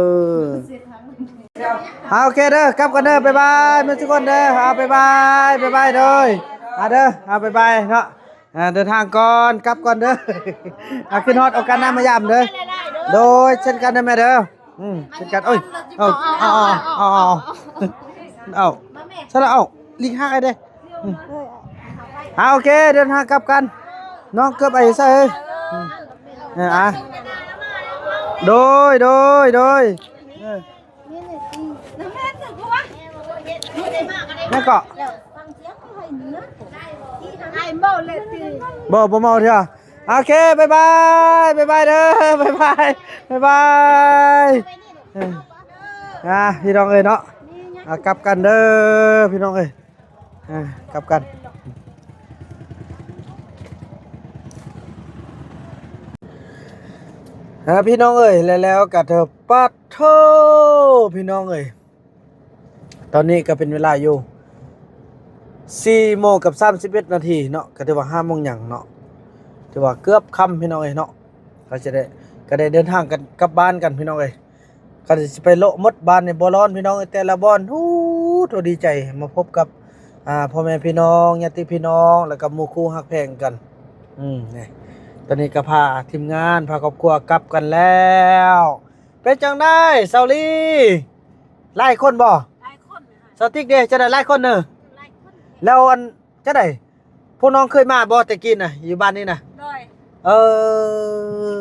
ອ່າ ໂອເຄເດີ ກັບກັນເດີ ບາຍບາຍ ໝົດທຸກຄົນເດີ ອ່າ ບາຍບາຍ ບາຍບາຍ ໂດຍ ອ່າ ເດີ ອ່າ ບາຍບາຍເນາະ ອ່າ ເດີນທາງກ່ອນ ກັບກ່ອນເດີ. ອ່າ ຂຶ້ນຮອດໂອກາດໜ້າມາຢາມເດີ. ໂດຍ ເຊັ່ນກັນເດີແມ່ເດີ. ອືມ ເຊັ່ນກັນ. ໂອ້ຍ ເອົາ ເອົາ ເອົາ ເອົາ ເອົາ ສະລະ ເອົາ ຫຼີກຫ່າງໄອ້ເດ້. ອືມ ອ່າ ໂອເຄ ເດີນທາງກັບກັນ. ນ້ອງເກີບໄອ້ໃສ່ເອີຍ. ອືມ ເອີ ອ່າ ໂດຍ ໂດຍ ໂດຍ. ເອີ ແມ່ນເກາະ ບໍ່ ບໍ່ເມົາເທື່ອ. ໂອເຄ ບາຍບາຍ ບາຍບາຍເດີ ບາຍບາຍ ບາຍບາຍ. ເອີ ອ່າ ພີ່ນ້ອງເອີຍເນາະ ອ່າ ກັບກັນເດີ ພີ່ນ້ອງເອີຍ. ອ່າ ກັບກັນ. ອ່າ ພີ່ນ້ອງເອີຍ ແລ້ວ ແລ້ວກໍເທີ ປາດໂທ ພີ່ນ້ອງເອີຍ ຕອນນີ້ກໍເປັນເວລາຢູ່ສີ່ໂມງກັບສາມສິບເອັດນາທີເນາະ ກໍຖືວ່າຫ້າໂມງຫຍັງເນາະ ຖືວ່າເກືອບຄ່ຳ ພີ່ນ້ອງເອີຍເນາະ. ກໍຈະໄດ້ ກໍໄດ້ເດີນທາງກັນກັບບ້ານກັນ ພີ່ນ້ອງເອີຍ. ຄັນຊິໄປເລາະໝົດບ້ານນີ້ບໍ່ຮ້ອນ ພີ່ນ້ອງເອີຍ ແຕ່ລະບ່ອນ. ໂອ້ ໂຕດີໃຈມາພົບກັບ ອ່າ ພໍ່ແມ່ພີ່ນ້ອງ ຍາດຕິພີ່ນ້ອງ ແລ້ວກໍໝູ່ຄູ່ຮັກແພງກັນ. ອືມ ນີ້ ຕອນນີ້ກໍພາທີມງານ ພາຄອບຄົວກັບກັນແລ້ວ. ເປັນຈັ່ງໃດສາວລີ ຫຼາຍຄົນບໍ່? ຫຼາຍຄົນ. ສາວຕິກເດ ຈະໄດ້ຫຼາຍຄົນເນີ ຫຼາຍຄົນ. ແລ້ວອັນ ຈັ່ງໃດ? ພວກນ້ອງເຄີຍມາບໍ່ແຕ່ກີ້ນະ ຢູ່ບ້ານນີ້ນະ? ໂດຍ. ເອີ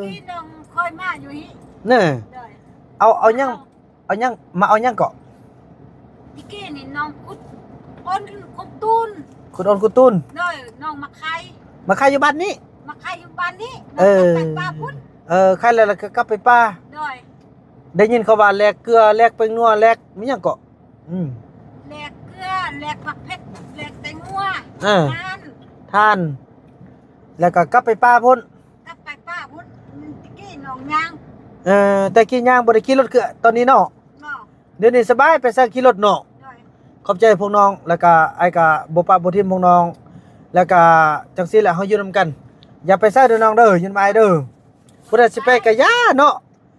ແຕ່ກີ້ນ້ອງເຄີຍມາຢູ່ນີ້. ເນີ. ໂດຍ. ເອົາ ເອົາຫຍັງ ເອົາຫຍັງ ມາເອົາຫຍັງເກາະ? ແຕ່ກີ້ນີ້ນ້ອງຂຸດໂອນຂຸດຕູນ. ຂຸດໂອນຂຸດຕູນ. ໂດຍ. ນ້ອງມາຂາຍ ມາຂາຍຢູ່ບ້ານນີ້? ມາຂາຍຢູ່ບ້ານນີ້. ເອີ. ນ້ອງກັບໄປປ່າພຸ້ນ. ເອີ ຂາຍແລ້ວ ແລ້ວກໍກັບໄປປ່າ. ໂດຍ. ໄດ້ຍິນເຂົາວ່າແລກເກືອ ແລກແປ້ງນົວ ແລກມີຫຍັງເກາະ? ອືມ ແລກເກືອ ແລກໝາກເຜັດ ແລກແຕງນົວ. ເອີ ຖ່ານ ຖ່ານ ແລ້ວກໍກັບໄປປ່າພຸ້ນ. ກັບໄປປ່າພຸ້ນ. ແຕ່ກີ້ນ້ອງຍ່າງ. ເອີ ແຕ່ກີ້ຍ່າງ ບໍ່ໄດ້ຂີ່ລົດຄືຕອນນີ້ເນາະ. ເນາະ. ດຽວນີ້ສະບາຍ ໄປໃສຂີ່ລົດເນາະ. ໂດຍ. ຂອບໃຈພວກນ້ອງ ແລ້ວກໍອ້າຍກໍບໍ່ປະບໍ່ຖິ້ມພວກນ້ອງ ແລ້ວກໍຈັ່ງຊີ້ແຫຼະ ເຮົາຢູ່ນຳກັນ ຢ່າໄປໃສເດີນ້ອງເດີ ຢູ່ນຳອ້າຍເດີ. ຜູ້ໃດຊິໄປກໍຢ່າເນາະ.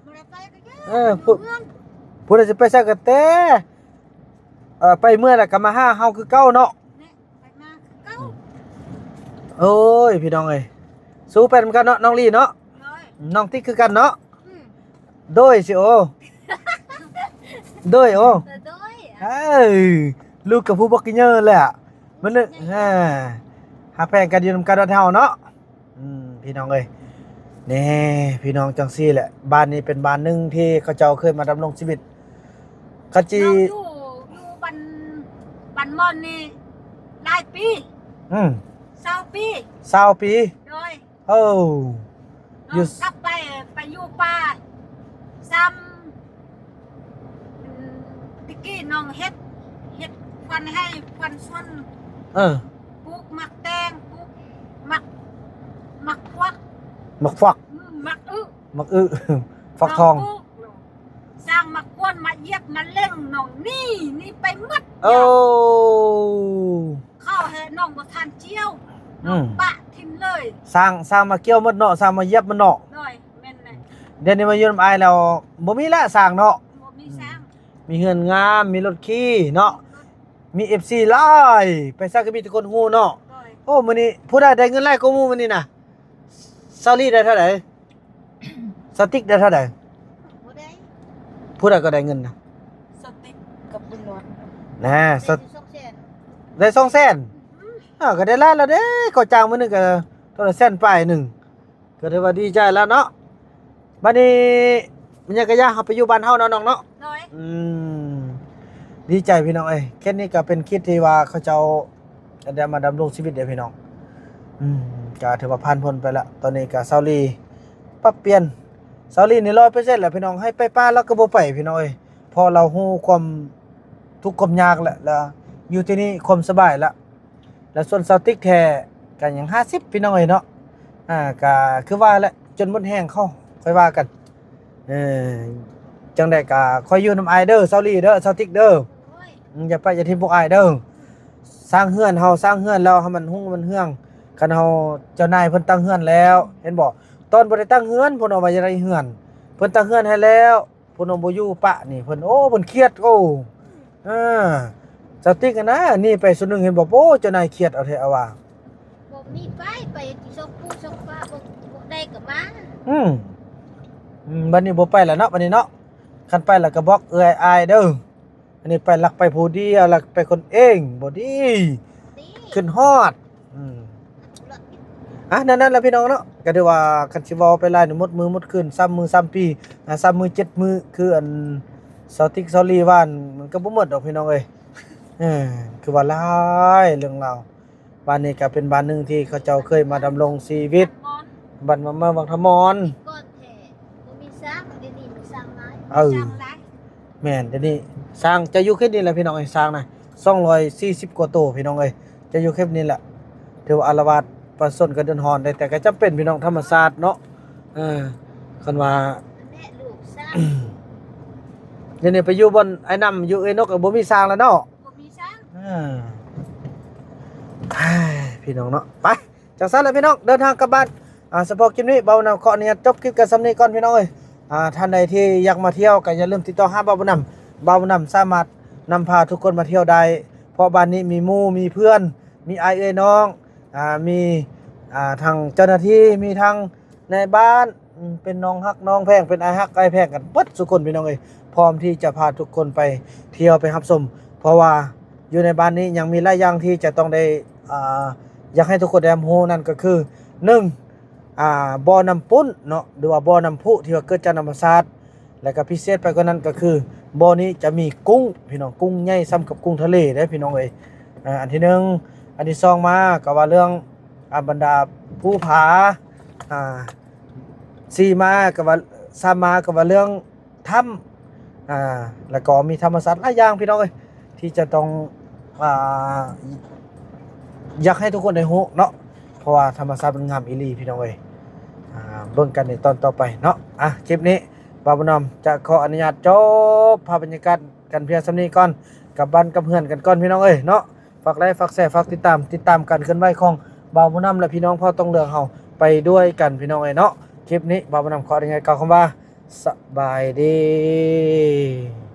ບໍ່ໄດ້ໄປກໍຢ່າ. ເອີ ຜູ້ ຢູ່ເຮືອນ ຜູ້ໃດຊິໄປໃສກໍແຕ່ ເອີ ໄປເມື່ອໃດກໍມາຫາເຮົາຄືເກົ່າເນາະ. ແມ່ນ ໄປມາຄືເກົ່າ. ໂອ້ຍ ພີ່ນ້ອງເອີຍ ສູ້ໄປນຳກັນເນາະ ນ້ອງລີເນາະ. ໂດຍ. ນ້ອງຕິກຄືກັນເນາະ. ອືມ ໂດຍຊິໂອ ໂດຍໂອ. ເອີ ໂດຍ. ເອີ ລູກກັບຜູ້ບັກກິເຍີແຫຼະ ມັນ ເອີ ຫາແພງກັນຢູ່ນຳກັນເນາະເຮົາເນາະ. ອືມ ພີ່ນ້ອງເອີຍ ແນ່ ພີ່ນ້ອງ ຈັ່ງຊີ້ແຫຼະ ບ້ານນີ້ເປັນບ້ານໜຶ່ງທີ່ເຂົາເຈົ້າເຄີຍມາດຳລົງຊີວິດ ຄັນຈີ ນ້ອງຢູ່ ຢູ່ບ້ານ ບ້ານມ່ອນນີ້ຫຼາຍປີ. ອືມ ຊາວປີ. ຊາວປີ. ໂດຍ. ໂອ້ ນ້ອງຢູ່ ກັບໄປ ໄປຢູ່ປ່າຊ້ຳ. ອືມ ແຕ່ກີ້ນ້ອງເຮັດ ເຮັດຄວັນໄຮ່ຄວັນສວນ. ເອີ ປູກໝາກແຕງ ປູກໝາກ ໝາກຟວກ ໝາກຟວກ. ອືມ ໝາກອຶ ໝາກອຶ ຟັກທອງ. ນ້ອງປູກ ສ້າງໝາກກວນ ໝາກຢຽບ ໝາກເລັ່ງ ນ້ອງໜີ ໜີໄປໝົດ. ໂອ້ ເຂົ້າໃຫ້ນ້ອງບໍ່ທັນຈຽວ ອືມ ນ້ອງປະຖິ້ມເລີຍ. ສ້າງ ສ້າງໝາກກ້ຽວໝົດເນາະ ສ້າງໝາກຢຽບໝົດເນາະ. ໂດຍ. ແມ່ນແຫຼະ. ດຽວນີ້ມາຢູ່ນຳອ້າຍແລ້ວ ບໍ່ມີລະສ້າງເນາະ. ບໍ່ມີສ້າງ. ອືມ ມີເຮືອນງາມ ມີລົດຂີ່ເນາະ ມີເອັຟຊີຫຼາຍ ໄປໃສກໍມີແຕ່ຄົນຮູ້ເນາະ. ໂດຍ. ໂອ້ ມື້ນີ້ຜູ້ໃດໄດ້ເງິນຫຼາຍກວ່າໝູ່ມື້ນີ້ນະ? ສາວລີໄດ້ເທົ່າໃດ? ສາວຕິກໄດ້ເທົ່າໃດ? ບໍ່ໄດ້. ຜູ້ໃດກໍໄດ້ເງິນນະ? ສາວຕິກກັບບຸນຫຼອນ. ນະ ໄດ້ສອງແສນ. ໄດ້ສອງແສນ. ອືມ ເອີ ກໍໄດ້ຫຼາຍແລ້ວເດ້ ເຂົາຈ້າງມື້ໜຶ່ງກໍເທົ່າໃດ ແສນປາຍໜຶ່ງ ກໍຖືວ່າດີໃຈແລ້ວເນາະ. ບັດນີ້ມັນຍັງກະຢາ ເຮົາໄປຢູ່ບ້ານເຮົາເນາະນ້ອງເນາະ. ໂດຍ. ອືມ ດີໃຈພີ່ນ້ອງເອີຍ ເຂດນີ້ກໍເປັນເຂດທີ່ວ່າເຂົາເຈົ້າໄດ້ມາດຳລົງຊີວິດເດ້ພີ່ນ້ອງ. ອືມ ກໍຖືວ່າຜ່ານພົ້ນໄປແລ້ວ. ຕອນນີ້ກໍສາວລີປັບປ່ຽນ ສາວລີນີ້ຮ້ອຍເປີເຊັນແລ້ວພີ່ນ້ອງ ໃຫ້ໄປປ່າລາວກໍບໍ່ໄປພີ່ນ້ອງເອີຍ ເພາະລາວຮູ້ຄວາມທຸກຄວາມຍາກແລ້ວ ແລ້ວຢູ່ທີ່ນີ້ຄວາມສະບາຍແລ້ວ. ແລ້ວສ່ວນສາວຕິກແທ້ກໍຍັງຫ້າສິບພີ່ນ້ອງເອີຍເນາະ. ອ່າ ກໍຄືວ່າແຫຼະ ຈົນໝົດແຮງເຂົາ ຄ່ອຍວ່າກັນ. ເອີ ຈັ່ງໃດກໍຄ່ອຍຢູ່ນຳອ້າຍເດີ ສາວລີເດີ ສາວຕິກເດີ. ໂດຍ. ອືມ ຢ່າໄປ ຢ່າຖິ້ມພວກອ້າຍເດີ. ສ້າງເຮືອນ ເຮົາສ້າງເຮືອນແລ້ວໃຫ້ມັນຮຸ່ງມັນເຮືອງ. ຄັນເຮົາ ເຈົ້ານາຍເພິ່ນຕັ້ງເຮືອນແລ້ວ ເຫັນບໍ່? ຕອນບໍ່ໄດ້ຕັ້ງເຮືອນ ເພິ່ນເອົາໄວ້ຢາກໄດ້ເຮືອນ ເພິ່ນຕັ້ງເຮືອນໃຫ້ແລ້ວ. ເພິ່ນວ່າບໍ່ຢູ່ປະນີ້ ເພິ່ນ ໂອ້ ເພິ່ນຄຽດ. ໂອ້ ເອີ ສາວຕິກຫັ້ນນະ ໜີໄປຊຸດໜຶ່ງ ເຫັນບໍ່? ໂອ້ ເຈົ້ານາຍຄຽດເອົາແທ້ເອົາວ່າ. ບໍ່ມີໄປ ໄປ ຊິຊົກປູຊົກປາ ບໍ່ ບໍ່ໄດ້ກໍມາ. ອືມ ອືມ ບັດນີ້ບໍ່ໄປລະເນາະ ບັດນີ້ເນາະ. ຄັນໄປລະກໍບອກເອື້ອຍອາຍເດີ. ອັນນີ້ໄປ ລັກໄປຜູ້ດຽວ ລັກໄປຄົນເອງ ບໍ່ດີ ບໍ່ດີ ຂຶ້ນຮອດ. ອືມ ອ່ະ ແນວນັ້ນລະພີ່ນ້ອງເນາະ. ກໍຖືວ່າຄັນຊິເວົ້າໄປຫຼາຍນີ້ ໝົດມື້ໝົດຄືນ ຊ້ຳມື້ຊ້ຳປີ ອ່າ ຊ້ຳມື້ເຈັດມື້ ຄືອັນສາວຕິກສາວລີວ່າ ມັນກໍບໍ່ໝົດດອກພີ່ນ້ອງເອີຍ. ເອີ ຄືວ່າຫຼາຍເລື່ອງລາວ. ບ້ານນີ້ກໍເປັນບ້ານໜຶ່ງທີ່ເຂົາເຈົ້າເຄີຍມາດຳລົງຊີວິດ ບ້ານມາເມືອງວັງທະມອນ. ກ່ອນແທ້ບໍ່ມີຊ້າງ ດຽວນີ້ມີຊ້າງຫຼາຍ. ເອີ ມີຊ້າງຫຼາຍ. ແມ່ນ ດຽວນີ້ຊ້າງຈະຢູ່ເຂດນີ້ແຫຼະພີ່ນ້ອງເອີຍ. ຊ້າງນະ ສອງຮ້ອຍສີ່ສິບກວ່າໂຕພີ່ນ້ອງເອີຍ ຈະຢູ່ເຂດນີ້ແຫຼະ. ຖືວ່າອາລະວາດ ປະຊາຊົນກໍເດືອດຮ້ອນໄດ໋ ແຕ່ກໍຈຳເປັນພີ່ນ້ອງ ທຳມະຊາດເນາະ. ເອີ ຄັນວ່າ ແມ່ລູກຊ້າງ ດຽວນີ້ໄປຢູ່ບ່ອນອ້າຍນຳ ຢູ່ເອື້ອຍນົກ ກໍບໍ່ມີຊ້າງແລ້ວເນາະ. ບໍ່ມີຊ້າງ. ເອີ ພີ່ນ້ອງເນາະ ໄປ ຈັ່ງຊັ້ນລະພີ່ນ້ອງ ເດີນທາງກັບບ້ານ. ອ່າ ສະເພາະຄລິບນີ້ ບ່າວບຸນນຳຂໍອະນຸຍາດຈົບຄລິບກັນສ່ຳນີ້ກ່ອນພີ່ນ້ອງເອີຍ. ອ່າ ທ່ານໃດທີ່ຢາກມາທ່ຽວກໍຢ່າລືມຕິດຕໍ່ຫາບ່າວບຸນນຳ. ບ່າວບຸນນຳສາມາດນຳພາທຸກຄົນມາທ່ຽວໄດ້ ເພາະບ້ານນີ້ມີໝູ່ມີເພື່ອນ ມີອ້າຍເອື້ອຍນ້ອງ ອ່າ ມີ ອ່າ ທັງເຈົ້າໜ້າທີ່ ມີທັງ ໃນບ້ານ ເປັນນ້ອງຮັກນ້ອງແພງ ເປັນອ້າຍຮັກອ້າຍແພງກັນເບິດສູ່ຄົນພີ່ນ້ອງເອີຍ. ພ້ອມທີ່ຈະພາທຸກຄົນໄປທ່ຽວໄປຮັບຊົມ ເພາະວ່າຢູ່ໃນບ້ານນີ້ຍັງມີຫຼາຍຢ່າງທີ່ຈະຕ້ອງໄດ້ ອ່າ ຢາກໃຫ້ທຸກຄົນໄດ້ຮັບຮູ້ ນັ້ນກໍຄື ໜຶ່ງ ອ່າ ບໍ່ນ້ຳປຸ້ນເນາະ ຫຼືວ່າບໍ່ນ້ຳພຸທີ່ວ່າເກີດຈາກທຳມະຊາດ. ແລ້ວກໍພິເສດໄປກວ່ານັ້ນກໍຄື ບໍ່ນີ້ຈະມີກຸ້ງພີ່ນ້ອງ ກຸ້ງໃຫຍ່ສ່ຳກັບກຸ້ງທະເລເດ້ພີ່ນ້ອງເອີຍ. ອ່າ ອັນທີໜຶ່ງ. ອັນທີສອງມາກໍວ່າເລື່ອງ ອ່າ ບັນດາພູຜາ ອ່າ ສີ່ມາກໍວ່າ ສາມມາກໍວ່າເລື່ອງຖ້ຳ ອ່າ ແລ້ວກໍມີທຳມະຊາດຫຼາຍຢ່າງພີ່ນ້ອງເອີຍ ທີ່ຈະຕ້ອງ ອ່າ ຢາກໃຫ້ທຸກຄົນໄດ້ຮູ້ເນາະ ເພາະວ່າທຳມະຊາດມັນງາມອີ່ຫຼີພີ່ນ້ອງເອີຍ. ອ່າ ເບິ່ງກັນໃນຕອນຕໍ່ໄປເນາະ. ອ່ະ ຄລິບນີ້ບ່າວບຸນນຳຈະຂໍອະນຸຍາດຈົບພາບບັນຍາກາດກັນພຽງສ່ຳນີ້ກ່ອນ ກັບບ້ານກັບເຮືອນກັນກ່ອນພີ່ນ້ອງເອີຍເນາະ. ຝາກໄລ ຝາກແຊ ຝາກຕິດຕາມ ຕິດຕາມການເຄື່ອນໄຫວຂອງບ່າວບຸນນຳ ແລະ ພີ່ນ້ອງເຜົ່າຕົງເຫຼືອງເຮົາໄປດ້ວຍກັນພີ່ນ້ອງເອີຍເນາະ. ຄລິບນີ້ບ່າວບຸນນຳຂໍອະນຸຍາດກ່າວຄຳວ່າ ສະບາຍດີ.